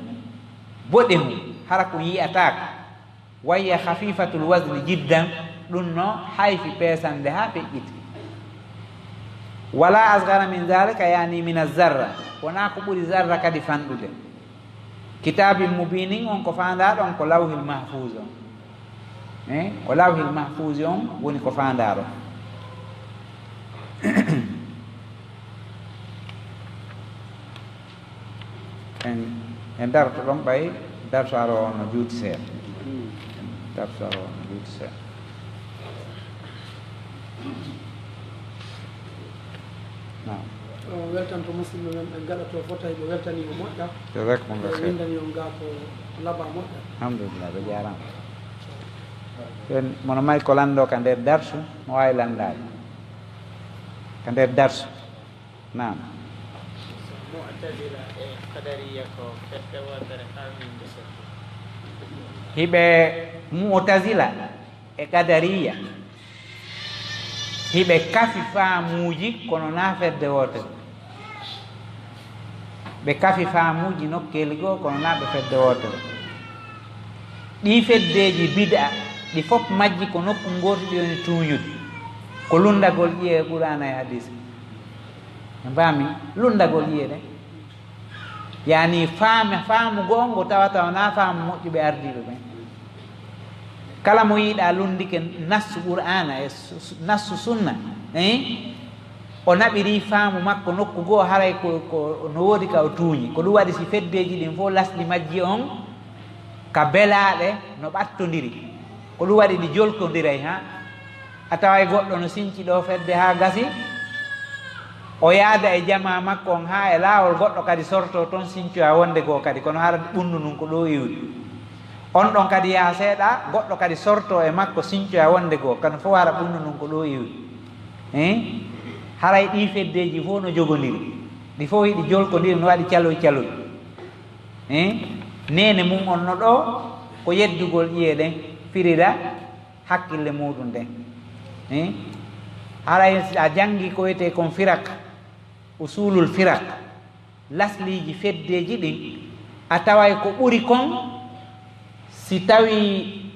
boɗehum, hara ko yi'ataako. Wa hiya khafifatul wazni jiddan, ɗum no hayfi peesande haa feƴƴiti. Wala asghara min dhalika, yani min az-zarra, wonaa ko ɓuri zarra kadi fanɗude. Kitabin mubinin on ko faandaa ɗon ko lawhil mahfuz on. Eh, ko lawhil mahfuz on woni ko faandaa ɗon. En, en daroto ɗon ɓay darsu aroowo no juuti seeɗa. Darsu aroowo no juuti seeɗa. Naam. O weltanto musidɓe men ɓe gaɗa to fota, hiɓe weltani mo moƴƴa. Jazakumullah khair. Windani on gaa ko laba moƴƴa. Alhamdulillah, ɓe jaaraama. Ɓen mono may ko lanndo ka nder darsu, mo waawi lanndaade. Ka nder darsu. Naam. Mu'tazila e Qadariya ko fedde wootere haa min nde sokki. Hiɓe Mu'tazila e Qadariya, hiɓe kafi faamuuji, kono naa fedde wootere. Ɓe kafi faamuuji nokkeeli goo, kono naa ɓe fedde wootere. Ɗii feddeeji bid'a, ɗi fof majji ko nokku ngootu ɗi woni tuuñude. Ko lunndagol ƴi'e Qur'aana e hadiis. En faami lunndagol ƴi'e ɗen. Yaani faama, faamu goongo tawa tawa naa faamu moƴƴuɓe ardiiɓe ɓen. Kala mo yiiɗa lunndike nassu Qur'aana e su-, su-, nassu sunna, eh? O naɓiri faamu makko nokku goo, haray ko, ko no woodi ka o tuuñi. Ko ɗum waɗi si feddeeji ɗin fof lasɗi majji on ka belaaɗe no ɓattondiri. Ko ɗum waɗi ɗi jolkondiray, ha? A taway goɗɗo no sinci ɗoo fedde haa gasi, o yaada e jamaa makko on haa e laawol, goɗɗo kadi sortoo ton sincoya wonde goo kadi, kono hara ɓunndu ndun ko ɗoo iwdi. On ɗon kadi yaha seeɗa, goɗɗo kadi sortoo e makko sincoya wonde goo, kono fof hara ɓunndu ndun ko ɗoo iwdi. Eh? Haray ɗii feddeeji fof no jogondiri, ɗi fof hiɗi jolkondiri, no waɗi caloy caloy. Eh? Neene mum on no ɗoo, ko yeddugol ƴiye ɗen, firira hakkille muuɗum ɗen. Eh? Haray si a janngi ko wiyetee kon firak, usulul firak, lasliiji feddeeji ɗin, a taway ko ɓuri kon si tawii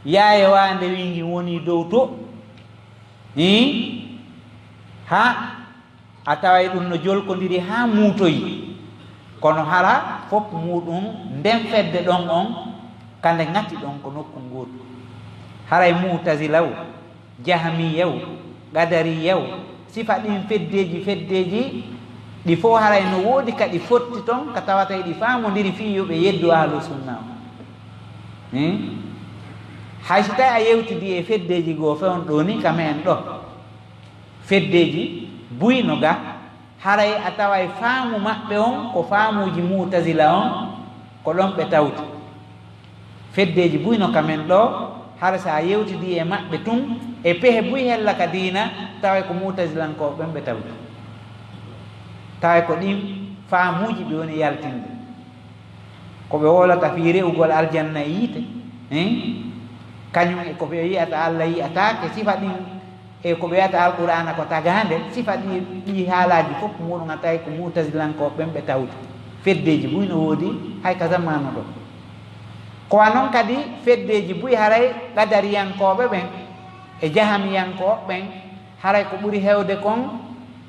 yaaye waande wii ngin wonii dow to, eh? Ha a taway ɗum no jolkondiri haa muutoyi, kono hara fof muuɗum nden fedde ɗon on, ka nde ŋati ɗon ko nokku ngootu. Haray Mu'tazila o, Jahmiya o, Qadariya o, sifa ɗin feddeeji, feddeeji ɗi fof haray no woodi ka ɗi fotti ton, ka tawata hiɗi faamondiri fii yo ɓe yeddu Ahlu Sunna o. Hmm? Hay si tawi a yewtidii e feddeeji goo fewndo ɗoo ni ka me'en ɗoo, feddeeji buy no ga, haray a taway faamu maɓɓe on ko faamuuji Mu'tazila on, ko ɗon ɓe tawti. Feddeeji buy no ka men ɗoo, hara si a yewtidii e maɓɓe tun, e pehe buy hella ka diina, taway ko Mu'tazilankooɓe ɓen ɓe tawti. Taway ko ɗin faamuuji ɓe woni yaltinde. Ko ɓe wowlata fii re'ugol aljanna e yiite, hein? Kañum e ko ɓe yi'ata Alla yi'ataake, sifa ɗin e ko ɓe wiyata Alqur'aana ko tagaande, sifa ɗi, ɗi haalaaji fof muuɗum a tawi ko Mu'tazilankooɓe ɓen ɓe tawti. Feddeeji buy no woodi hay ka zamaanu ɗoo. Ko wa non kadi feddeeji buy haray Qadariyankooɓe ɓen e Jahamiyankooɓe ɓen, haray ko ɓuri heewde kon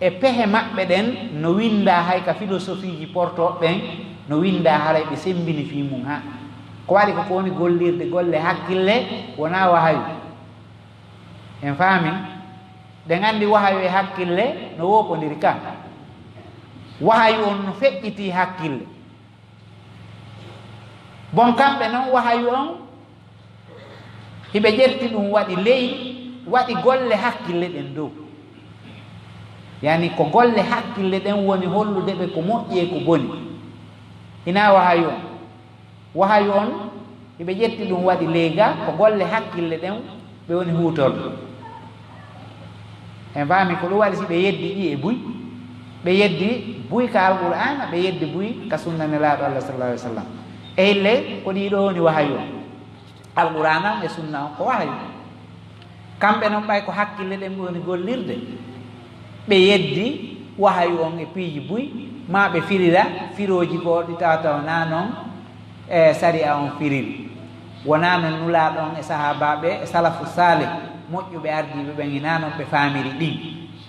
e pehe maɓɓe ɗen no winndaa hay ka filosofiiji portooɓe ɓen, no winndaa haray ɓe semmbini fii mum haa. Ko waɗi ko ko woni gollirde golle hakkille wonaa wahayu. En faami? Ɗen anndi wahayu e hakkille no woopondiri ka. Wahayu on no feƴƴitii hakkille. Bon, kamɓe non wahayu on, hiɓe ƴetti ɗum waɗi ley, waɗi golle hakkille ɗen dow. Yani ko golle hakkille ɗen woni hollude ɓe ko moƴƴi e ko boni. Hinaa wahayu on. Wahayu on, hiɓe ƴetti ɗum waɗi ley ga, ko golle hakkille ɗen ɓe woni huutorde. En faami ko ɗum waɗi si ɓe yeddi ɗi e buy, ɓe yeddi buy ka Alqur'aana, ɓe yeddi buy ka sunna Nelaaɗo Allah sallallahu alaihi wasallam. E hille ko ɗii ɗoo woni wahayu on. Alqur'aana on e sunna on ko wahayu. Kamɓe non ɓay ko hakkille ɗen ɓe woni gollirde. Ɓe yeddi wahayu on e piiji buy, maa ɓe firira firooji goo ɗi tawata wonaa non e sariya on firiri. Wonaa non Nulaaɗo on e sahaabaaɓe e salafu saalih, moƴƴuɓe ardiiɓe ɓen, hinaa non ɓe faamiri ɗin.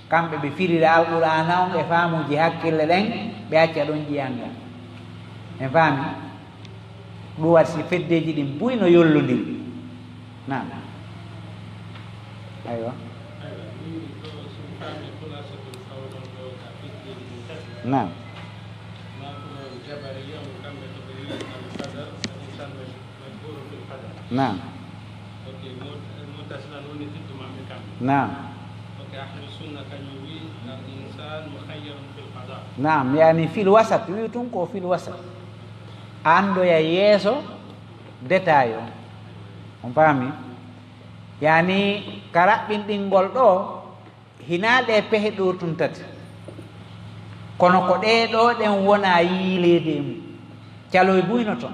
Kamɓe ɓe firira Alqur'aana on e faamuuji hakkille ɗen, ɓe acca ɗon ƴi'an ngan. En faami? Ɗum waɗi si feddeeji ɗin buy no yollondiri. Naam. Aywa. Naam. Naam. Naam. Naam, yani fil wasat, wi tun ko fil wasat. Anndoya yeeso détail o. On faami? Yani ka raɓɓinɗingol ɗoo, hinaa ɗee pehe ɗoo tun tati. Kono ko ɗee ɗoo ɗen wonaa yiileede e mum. Caloy buy no ton.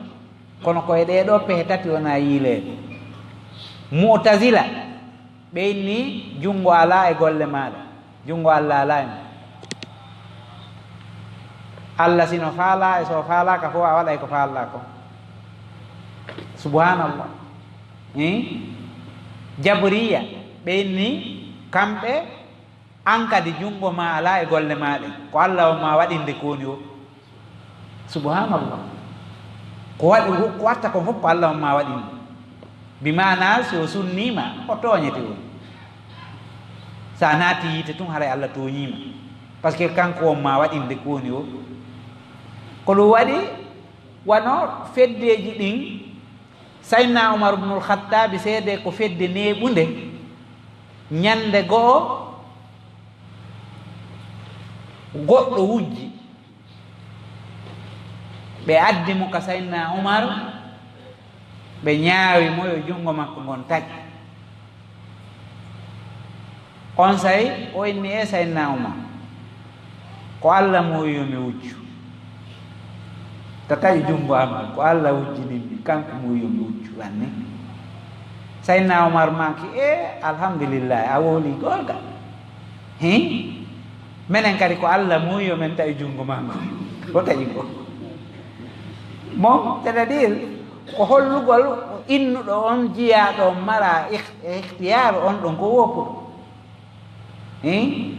Kono ko e ɗee ɗoo pehe tati wonaa yiileede. Mu'tazila, ɓe inni junngo alaa e golle maaɗa. Junngo Alla alaa e mum. Alla si no faalaa e so faalaaka fof, a waɗay ko faalɗaa kon. Subhanallah. Hein? Jabriya, ɓe inni kamɓe, an kadi junngo maa alaa e golle maa ɗen. Ko Alla on maa waɗinde ko woni o. Subhanallah. Ko waɗi, ko watta kon fof ko Alla on maa waɗinde. Bi maana, si o sunniima, o tooñete woni. So a naati yiite tun, haray Allah tooñiima. Parce que kanko on maa waɗinde ko woni o. Ko ɗum waɗi, wano feddeeji ɗin, Sayyidina Umar ibnul Khattabi seedee ko fedde neeɓunde. Ñande go'o, goɗɗo wujji. Ɓe addi mo ka Sayyidina Umar, ɓe ñaawi mo yo junngo makko ngon taƴ. Onsay o inni: "E Sayyidina Umar, ko Allah muuyi yo mi wujju." Ta taƴi junngo am, ko Allah wujjinin mi, kanko muuyi yo mi wujju, anni. Sayyidina Umar maaki: "E, alhamdulillahi, a wowlii goonga." Hin? Menen kadi ko Allah muuyi yo men taƴu junngo maa ngon. O taƴi ngo. Bon, c'est-à-dire, ko hollugol innuɗo on, jiyaaɗo on, mara ikh-, ikhtiyaaru on ɗon ko woopuɗo. Hin?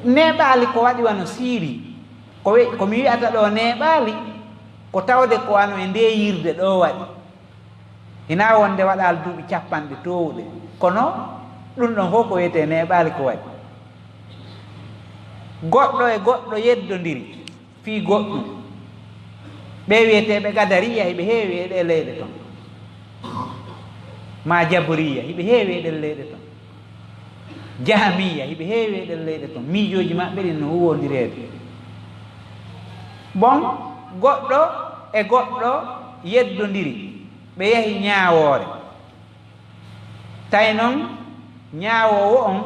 Neeɓaali ko waɗi wano siiri. Ko we-, ko mi wi'ata ɗoo neeɓaali, ko tawde ko wano e ndee yirde ɗoo waɗi. Hinaa wonde waɗaali duuɓi capanɗe toowuɗe, kono ɗum ɗon fof ko wiyetee neeɓaali ko waɗi. Goɗɗo e goɗɗo yeddondiri fii goɗɗum. Ɓee wiyeteeɓe Qadariya, hiɓe heewi e ɗee leyɗe ton. Maa Jaburiya, hiɓe heewi e ɗee leyɗe ton. Jahamiya, hiɓe heewi e ɗen leyɗe ton. Miijooji maɓɓe ɗin no huwondireede. Bon, goɗɗo e goɗɗo yeddondiri, ɓe yahi ñaawoore. Tawi non, ñaawoowo on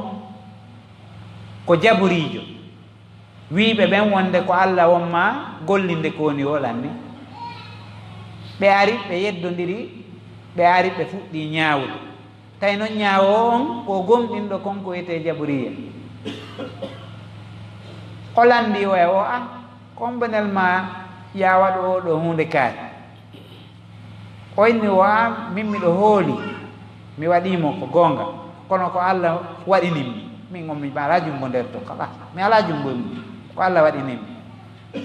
ko jaburiijo. Wiiɓe ɓen wonde ko Alla won maa gollinde ko woni o lanni. Ɓe ari, ɓe yeddondiri, ɓe ari, ɓe fuɗɗii ñaawude. Tawi non ñaawoowo on ko gomɗinɗo kon ko wiyetee jaburiya. O lanndii o e o, "Ah, ko honɓe nel maa yaa waɗu oo ɗoo huunde kaari?" O inni o, "Ah, min miɗo hooli, mi waɗii mo ko goonga, kono ko Alla waɗini mi. Min on mi alaa junngo nder ton, kala, mi alaa junngo e mum, ko Alla waɗini mi."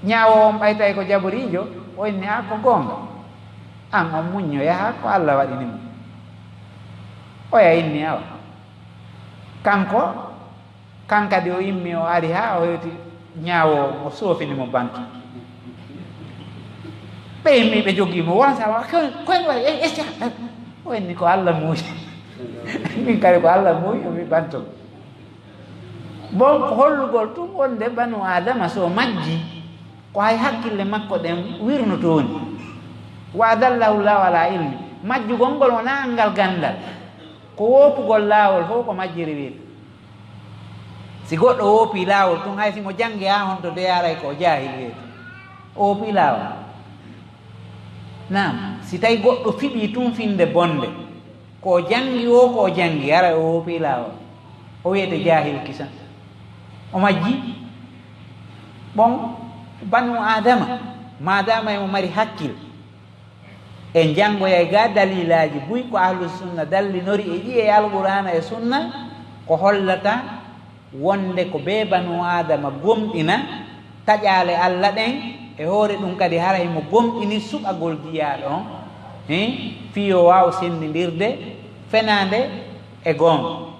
Ñaawoowo on ɓay tawi ko jaboriijo, o inni, "Ah, ko goonga. An on muñño yaha, ko Alla waɗini mo." Oya inni, "Awa." Kanko, kan kadi o immi, o ari haa o hewti ñaawoowo on, o soofini mo bantu. Ɓe immi, ɓe jogii mo, wonsa wa, "Ko, ko en waɗi? E, e, o inni, ko Alla muuyi." "Min kadi ko Alla muuyi, o mi bantu." Bon, ko hollugol tun wonde banu Aadama so majji, ko hay hakkille makko ɗen wirnotooni. Wa adallahu Allahu ala ilmi. Majjugol ngol wonaa anngal ganndal. Ko woopugol laawol fof ko majjiri wiyete. Si goɗɗo woopii laawol tun, hay si mo janngi haa honto de, aray ko jaahil wiyete. O woopii laawol. Naam, si tawi goɗɗo fiɓii tun finnde bonnde, ko o janngi woo, ko o janngi, hara o woopii laawol. O wiyete jaahil kisan. O majji. Bon, banu Aadama, maadaama emo mari hakkil, en janngoyay ga daliilaaji buy ko Ahlu Sunna dallinori e ɗiye e Alqur'aana e Sunna, ko hollata wonde ko bee banu Aadama gomɗina taƴaale Alla ɗen, e hoore ɗum kadi hara himo gomɗini suɓagol jiyaaɗo on, hein, fii yo waaw senndindirde fenaande e goonga.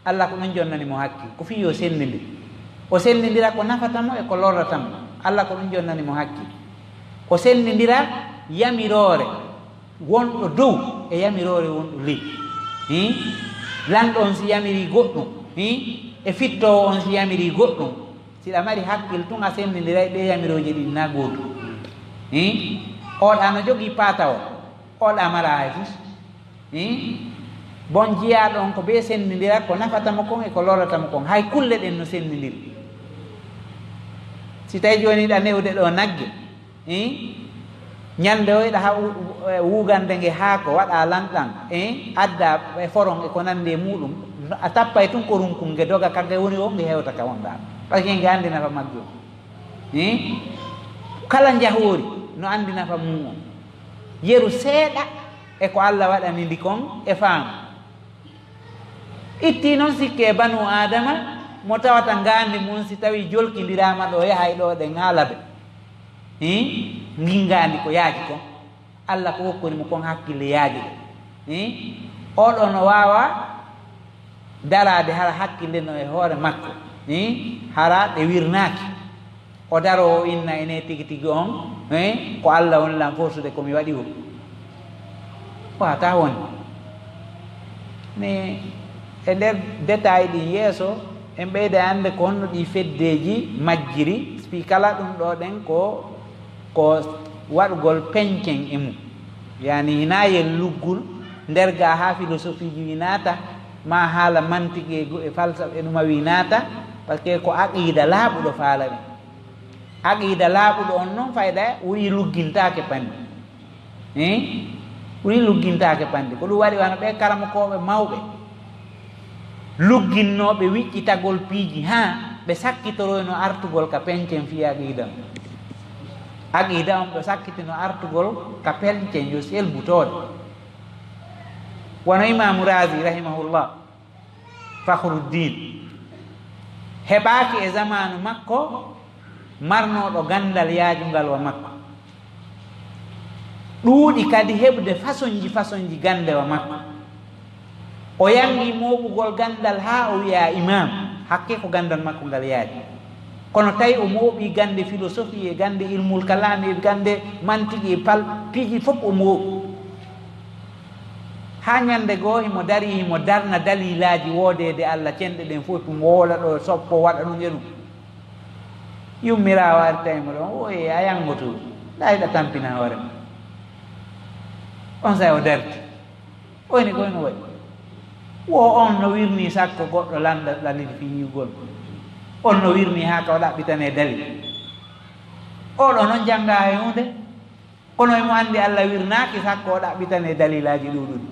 Alla ko ɗum jonnani mo hakkil, ko fii yo senndindir. O senndindira ko nafata mo e ko lorrata mo. Alla ko ɗum jonnani mo hakkil. O senndindira yamiroore wonɗo dow e yamiroore wonɗo ley. Hin? Lanɗo on si yamirii goɗɗum, hin? E fittoowo on si yamirii goɗɗum, si ɗa mari hakkil tun, a senndindiray ɗee yamirooje ɗin naa gootu. Hin? Oɗa no jogii paatawol, oɗa mara hay fus. Hin? Bon, jiyaaɗo on ko bee senndindira ko nafata mo kon e ko lorrata mo kon. Hay kulle ɗen no senndindiri. Si tawi jooni ɗa newde ɗo nagge, Hein? Ñalnde o yiɗa ha wu-, wu-, e wugande nge haako, waɗa lanɗan, hein? Adda e foron e ko nandi e muɗum, a tappay tun ko runkum nge doga ka nge woni o, nge hewta ka wonɗa. Parce que nge andi nafa majjum. Hein? Kala njahoori no andi nafa muɗum. Yeru seeɗa e ko Alla waɗani ndi kon e faamu. Itti non sikke e banu Aadama mo tawata ngaandi mun si tawi jolkindiraama ɗo yahay ɗo ɗen haa labe. Hin? Ngin ngaandi ko yaaji kon. Allah ko hokkori mo kon hakkille yaajuɗo. Eh? Oɗo no waawa daraade hara hakkille no e hoore makko. Eh? Hara ɗe wirnaaki. O daro o inna ene tigi tigi on, eh? Ko Allah woni lan forsude ko mi waɗi o. Wata woni. Mais e nder détail ɗin yeeso, en ɓeyda annde ko honno ɗi feddeeji majjiri, si kala ɗum ɗo ɗen ko, ko waɗugol pencen e mum. Yani, hina yen luggul nder ga ha philosophie ji wi naata, ma haala mantiki e gu-, e falsafa e ɗuma wi naata, parce que ko aqida laaɓuɗo faala ɓe. Aqida laaɓuɗo on non fayda wi luggintaake panni. Eh? Wi luggintaake panni. Ko ɗum waɗi wano ɓe karamokooɓe mawɓe lugginnooɓe wiƴƴitagol piiji haa ɓe sakkitoroyno artugol ka pencen fii aqida on. Aqida on ɓe sakkitino artugol ka pencen yo selbutoode. Wano Imaamu Razi rahimahullah, Fakhruddin, heɓaaki e zamaanu makko marnooɗo ganndal yaajungal wa makko. Ɗuuɗi kadi heɓude fasonji fasonji gannde wa makko. O yangi mooɓugol ganndal haa o wi'a imam, hakke ko ganndal makko ngal yaaji. Kono tawi o mooɓi gannde filosofi e gannde ilmul kalaami e gannde mantiki e pal, piiji fof o mooɓi. Haa ñannde goo himo darii, himo darna daliilaaji woodeede Allah, cenɗe ɗen fof, mo woola ɗo, soppo, waɗa ɗum e ɗum. Yummiraawo ari tawi mo ɗon, o e a yanngoto, ndaa hiɗa tampina hoore ma. On say o darti. O ini ko no waɗi. Wo on no wirni sakko goɗɗo lannda dalil fii yi'ugol. On no wirni haa ka o ɗaɓɓitane dalil. Oɗo non jannga hay huunde. Kono emo anndi Allah wirnaaki sakko o ɗaɓɓitane dalilaaji ɗuuɗuɗi.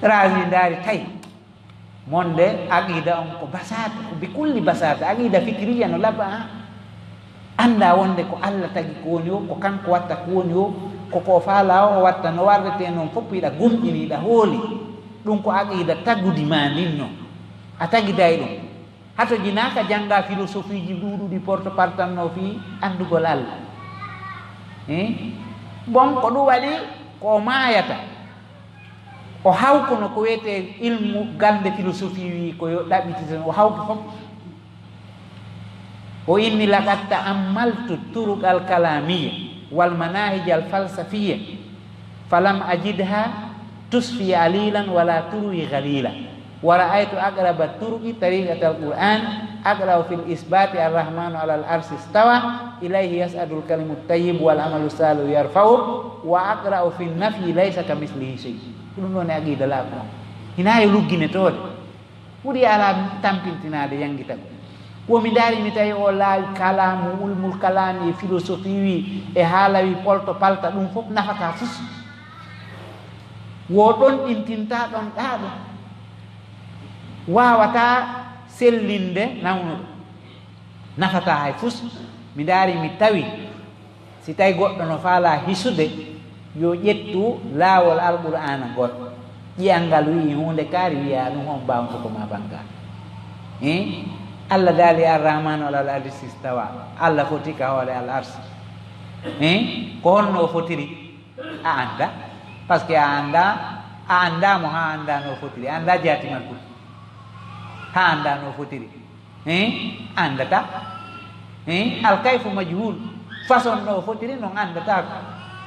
Razi ndaari tawi. Monde aqida on ko basata, ko bi kulli basata. Aqida fikiriya no labba, ha? Annda wonde ko Allah tagi ko woni o, ko kanko watta ko woni o, ko ko faala o, o watta no warrete non fof, hiɗa gomɗini, hiɗa hooli. Ɗum ko aqida tagudi ma ndin non. A tagiday ɗum. Hato jinaaka jannga filosofiji ɗuuɗuɗi porte partanno fii anndugol Allah. Eh? Bon, ko ɗum waɗi ko o maayata. O hawkuno ko wiyetee ilmu gannde filosofi wi ko yo ɗaɓɓititen, o hawki fof. O inni: "Laqad ta'ammaltu turuq al-kalamiya wal manahij al-falsafiya, falam ajidha tusfi alilan wala turwi ghalila. Wa ra'aytu aqraba turuqi tariqat al-Qur'an, aqra'u fil isbati ar-Rahmanu ala al-arshi istawa, ilayhi yas'adu al-kalimu at-tayyib wal amalu salihu yarfa'u, wa aqra'u fin nafyi laysa kamithlihi shay." Ko ɗum ɗon e aqida laaɓuɗo. Hina e lugginetoode. Ɓuri alaa tampintinaade yanngitagol. Wo mi ndaari mi tawi o laawi kalaamu, ulmul kalaami e filosofi wi e haala wi polto palta, ɗum fof nafataa fus. Wo ɗon ɗintinta ɗon ɗaaɗo. Waawataa sellinde nawnuɗo. Nafataa hay fus. Mi ndaari mi tawi Si tawi goɗɗo no faalaa hisude, yo ƴettu laawol Alqur'aana ngol. Ƴi'al ngal wi'i huunde kaari, wi'a ɗum on baawnto ko ma bannga. Eh? Allah daali, "Ar-Rahmanu alal arsi istawa." Allah foti ka hoore al arsi. Eh? Ko honno o fotiri? A annda. Parce que a annda, a annda mo haa annda no o fotiri. A annda jaati makko. Haa annda no o fotiri. Eh? Anndata. Eh? Al kayfu majhul. Façon no o fotiri non anndata ko.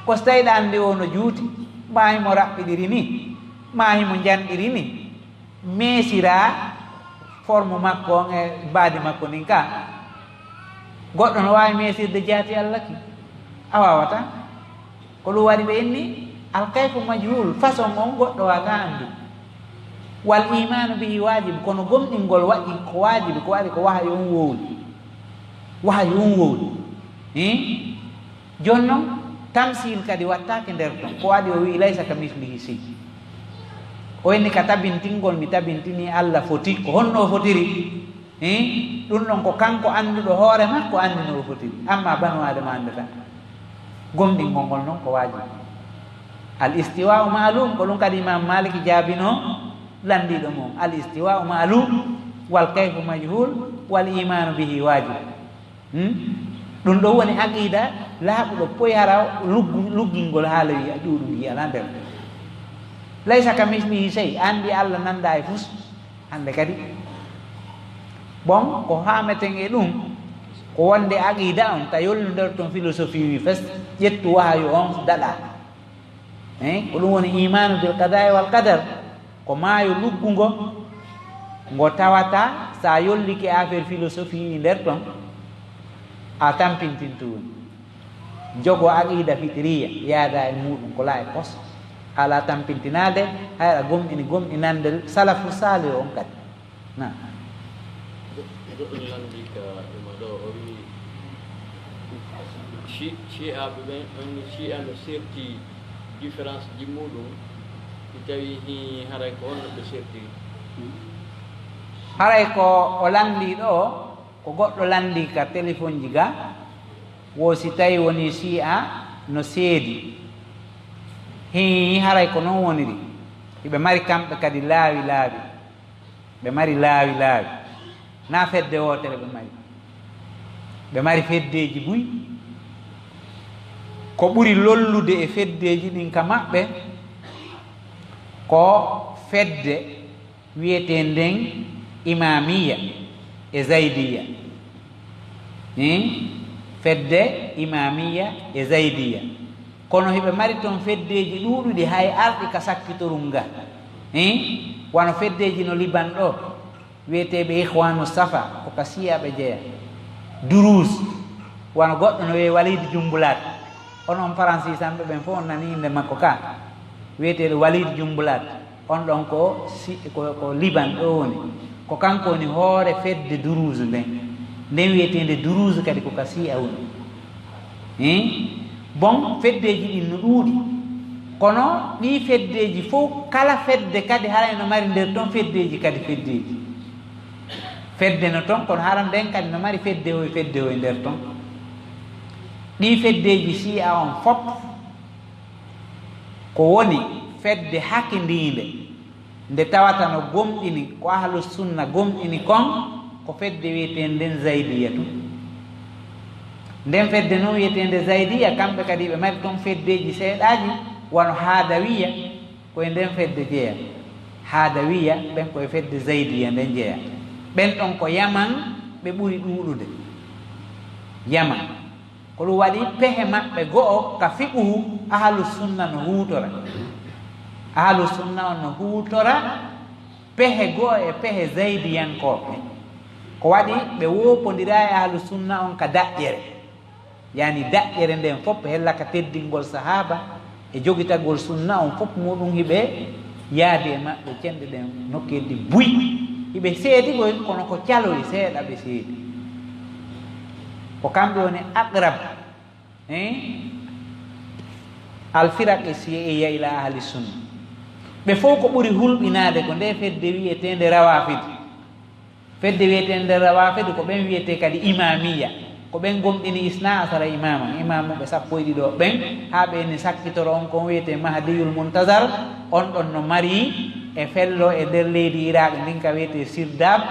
Ko so tawi ɗa anndi o no juuti, ma himo raɓɓiɗiri ni, ma himo njanɗiri ni, meesiraa forme makko on e mbaadi makko ndin ka. Goɗɗo no waawi meesirde jaati Allah ki? A waawataa. Ko ɗum waɗi ɓe inni, al kayfu majhul, façon on goɗɗo waawataa anndu. Wal imanu bihi wajib, kono gomɗingol waɗi ko wajibi, ko waɗi ko wahayu on wowli. Wahayu on wowli. Eh? Jooni non, tamsil kadi wattaake nder ton. Ko waɗi o wi'i, "Laysa ka mislihi shay." O inni ka tabintingol, mi tabintini Allah foti, ko honno o fotiri? Eh? Ɗum ɗon ko kanko annduɗo hoore makko, anndi no o fotiri. Amma banu Adama anndata. Gomɗingol ngol non ko wajibi. Al istiwa'u ma'lum, ko ɗum kadi Imam Malik jaabino landiiɗo mum. Al istiwa'u ma'lum, wal kayfu majhul, wal imanu bihi wajib. Hmm? Ɗum ɗo woni aqida laaɓuɗo poy hara luggu-, luggingol haala wi a ɗuuɗu ndi alaa nder. Laysa ka mislihi sey, anndi Allah nannda e fus. Hannde kadi, bon, ko haameten e ɗum, ko wonde aqida on, ta yolnidor ton philosophie wi fes, ƴettu wahayu on, daɗa. Hein? Ko ɗum woni imanu bil qada'i wal qadar, ko maayo luggungo, ngo tawata sa yollike affaire philosophie wi nder ton, a tampintinto woni. Jogo aqida fitiriya, yaada e muɗum, ko la e pos. Ala tampintinaade, hayra gomɗini, gomɗinande salafu salihu on kadi. Na. Goɗɗo lanndii ka ɗuma ɗo, o wi'i, ci-, ci'aaɓe ɓen, on ni ci'a no serti différence ji muɗum, si tawi hi haray ko on no ɓe serti. Haray ko o lanndii ɗo, ko goɗɗo lanndii ka téléphone ji ga, wo si tawi woni ci'a no seedi. Hi haray ko non woniri. Hiɓe mari kamɓe kadi laawi laawi. Ɓe mari laawi laawi. Na fedde wootere ɓe mari. Ɓe mari feddeeji buy. Ko ɓuri lollude e feddeeji ɗin ka maɓɓe, ko fedde wiyetee nden Imamiya e Zaydiya. Hein? Fedde Imamiya e Zaydiya. Kono hiɓe mari ton feddeeji ɗuuɗuɗi hay arɗi ka sakkitorum ga. Hein? Wano feddeeji no Liban ɗo, wiyeteeɓe Ikhwanu Safa, ko ka Siya ɓe jeya. Durus, wano goɗɗo no wiye Walid Jumbulat. Onon Faransiisanɓe ɓen fof on nani innde makko ka. Wiyeteeɗo Walid Jumbulat. On ɗon ko si-, ko, ko Liban ɗo woni. Ko kanko woni hoore fedde Durus nden. Nden wiyeteende Durus kadi ko ka Siya woni. Hein? Bon, feddeeji ɗin no ɗuuɗi. Kono ɗii feddeeji fof, kala fedde kadi haray no mari nder ton feddeeji kadi feddeeji. Fedde no ton, kono hara nden kadi no mari fedde hoy, fedde hoy nder ton. Ɗii feddeeji Siya on fof ko woni fedde hakindiinde. Nde tawata no gomɗini ko ahlu sunna gomɗini kon, ko fedde wiyeteende nden Zaydiya tun. Nden fedde non wiyeteende Zaydiya, kamɓe kadi ɓe mari ton feddeeji seeɗaaji, wano Haadawiya, ko e nden fedde jeya. Haadawiya, ɓen ko e fedde Zaydiya nden jeya. Ɓen ɗon ko Yaman ɓe ɓuri ɗuuɗude. Yaman. Ko ɗum waɗi pehe maɓɓe go'o ka fiqhu ahlu sunna no huutora. Ahlu sunna on no huutora pehe go'o e pehe zaydiyankooɓe. Ko waɗi ɓe woopondiraa e ahlu sunna on ka daƴƴere. Yani daƴƴere nden fof hella ka teddingol sahaaba, e jogitagol sunna on fof muɗum hiɓe yaadi e maɓɓe cenɗe ɗen nokkeeli ɗi buy. Hiɓe seedi koy kono ko caloy seeɗa ɓe seedi. Ko kamɓe woni aqrab, hein? Al firaq e si'iyya ila ahli sunna. Ɓe fof ko ɓuri hulɓinaade ko nde fedde wi'eteende rawafid. Fedde wiyeteende Rawafid ko ɓen wiyetee kadi Imamiya. Ko ɓen gomɗini Isna Asara Imama, imamuɓe sappo e ɗiɗo ɓen, haa ɓe ni sakkitoro on kon wiyetee Mahdiyul Muntazar. On ɗon no mari e fello e nder leydi Iraq ndin ka wiyetee Sirdab,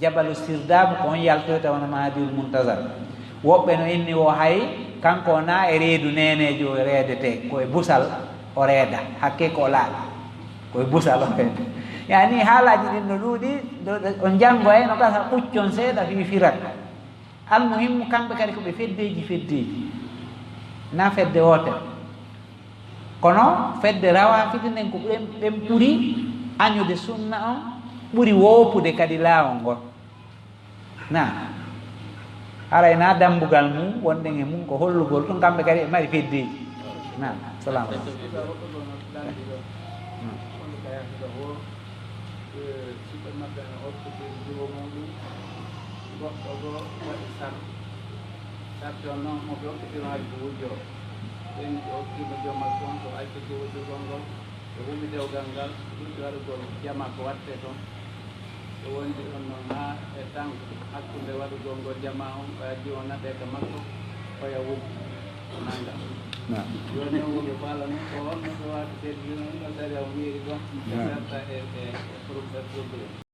Jabalu Sirdab, ko on yaltoyta wona Mahdiyul Muntazar. Woɓɓe no inni wo hay kanko wona e reedu neeneejo o reedetee, ko e busal o reeda, hakke ko o laaɓi. Ko e busal o reeda. Yani haalaaji ɗin no ɗuuɗi, ɗo, ɗo, on janngoyay no gasa ɓuccon seeɗa fii firak. Almuhimmu, kamɓe kadi ko ɓe feddeeji feddeeji. Na fedde wootere. Kono fedde Rawafidi nden ko ɓen, ɓen ɓuri añude sunna on, ɓuri woopude kadi laawol ngol. Na. Haray na dambugal mum, wonɗen e mum ko hollugol ɗum, kamɓe kadi ɓe mari feddeeji. Na. Salamu aleykum. Siɓɓe maɓɓe no okkitiri juwo muɗum, goɗɗo goo waɗi sarti. Sarti on noon, mo ɓe okkitiri on haɗi ko wujjoo. Ɓen ɓe okkiima joom makko on, ko acciti wujjugol ngol, ɓe huɓi dewgal ngal, ɓe ɗuuɗi waɗugol jama ko waɗtee toon. Ɓe wondi ɗon noon haa e tan hakkunde waɗugol ngol jama on, o addi o naɓee ka makko, oya wujji, o nanga. Naam. Jooni o woni ko Alla noon, ko on no ɓe waɗi seeɗi, no sariya on wiiri ɗon, ɓe sarta e, e, e professeur Dubé.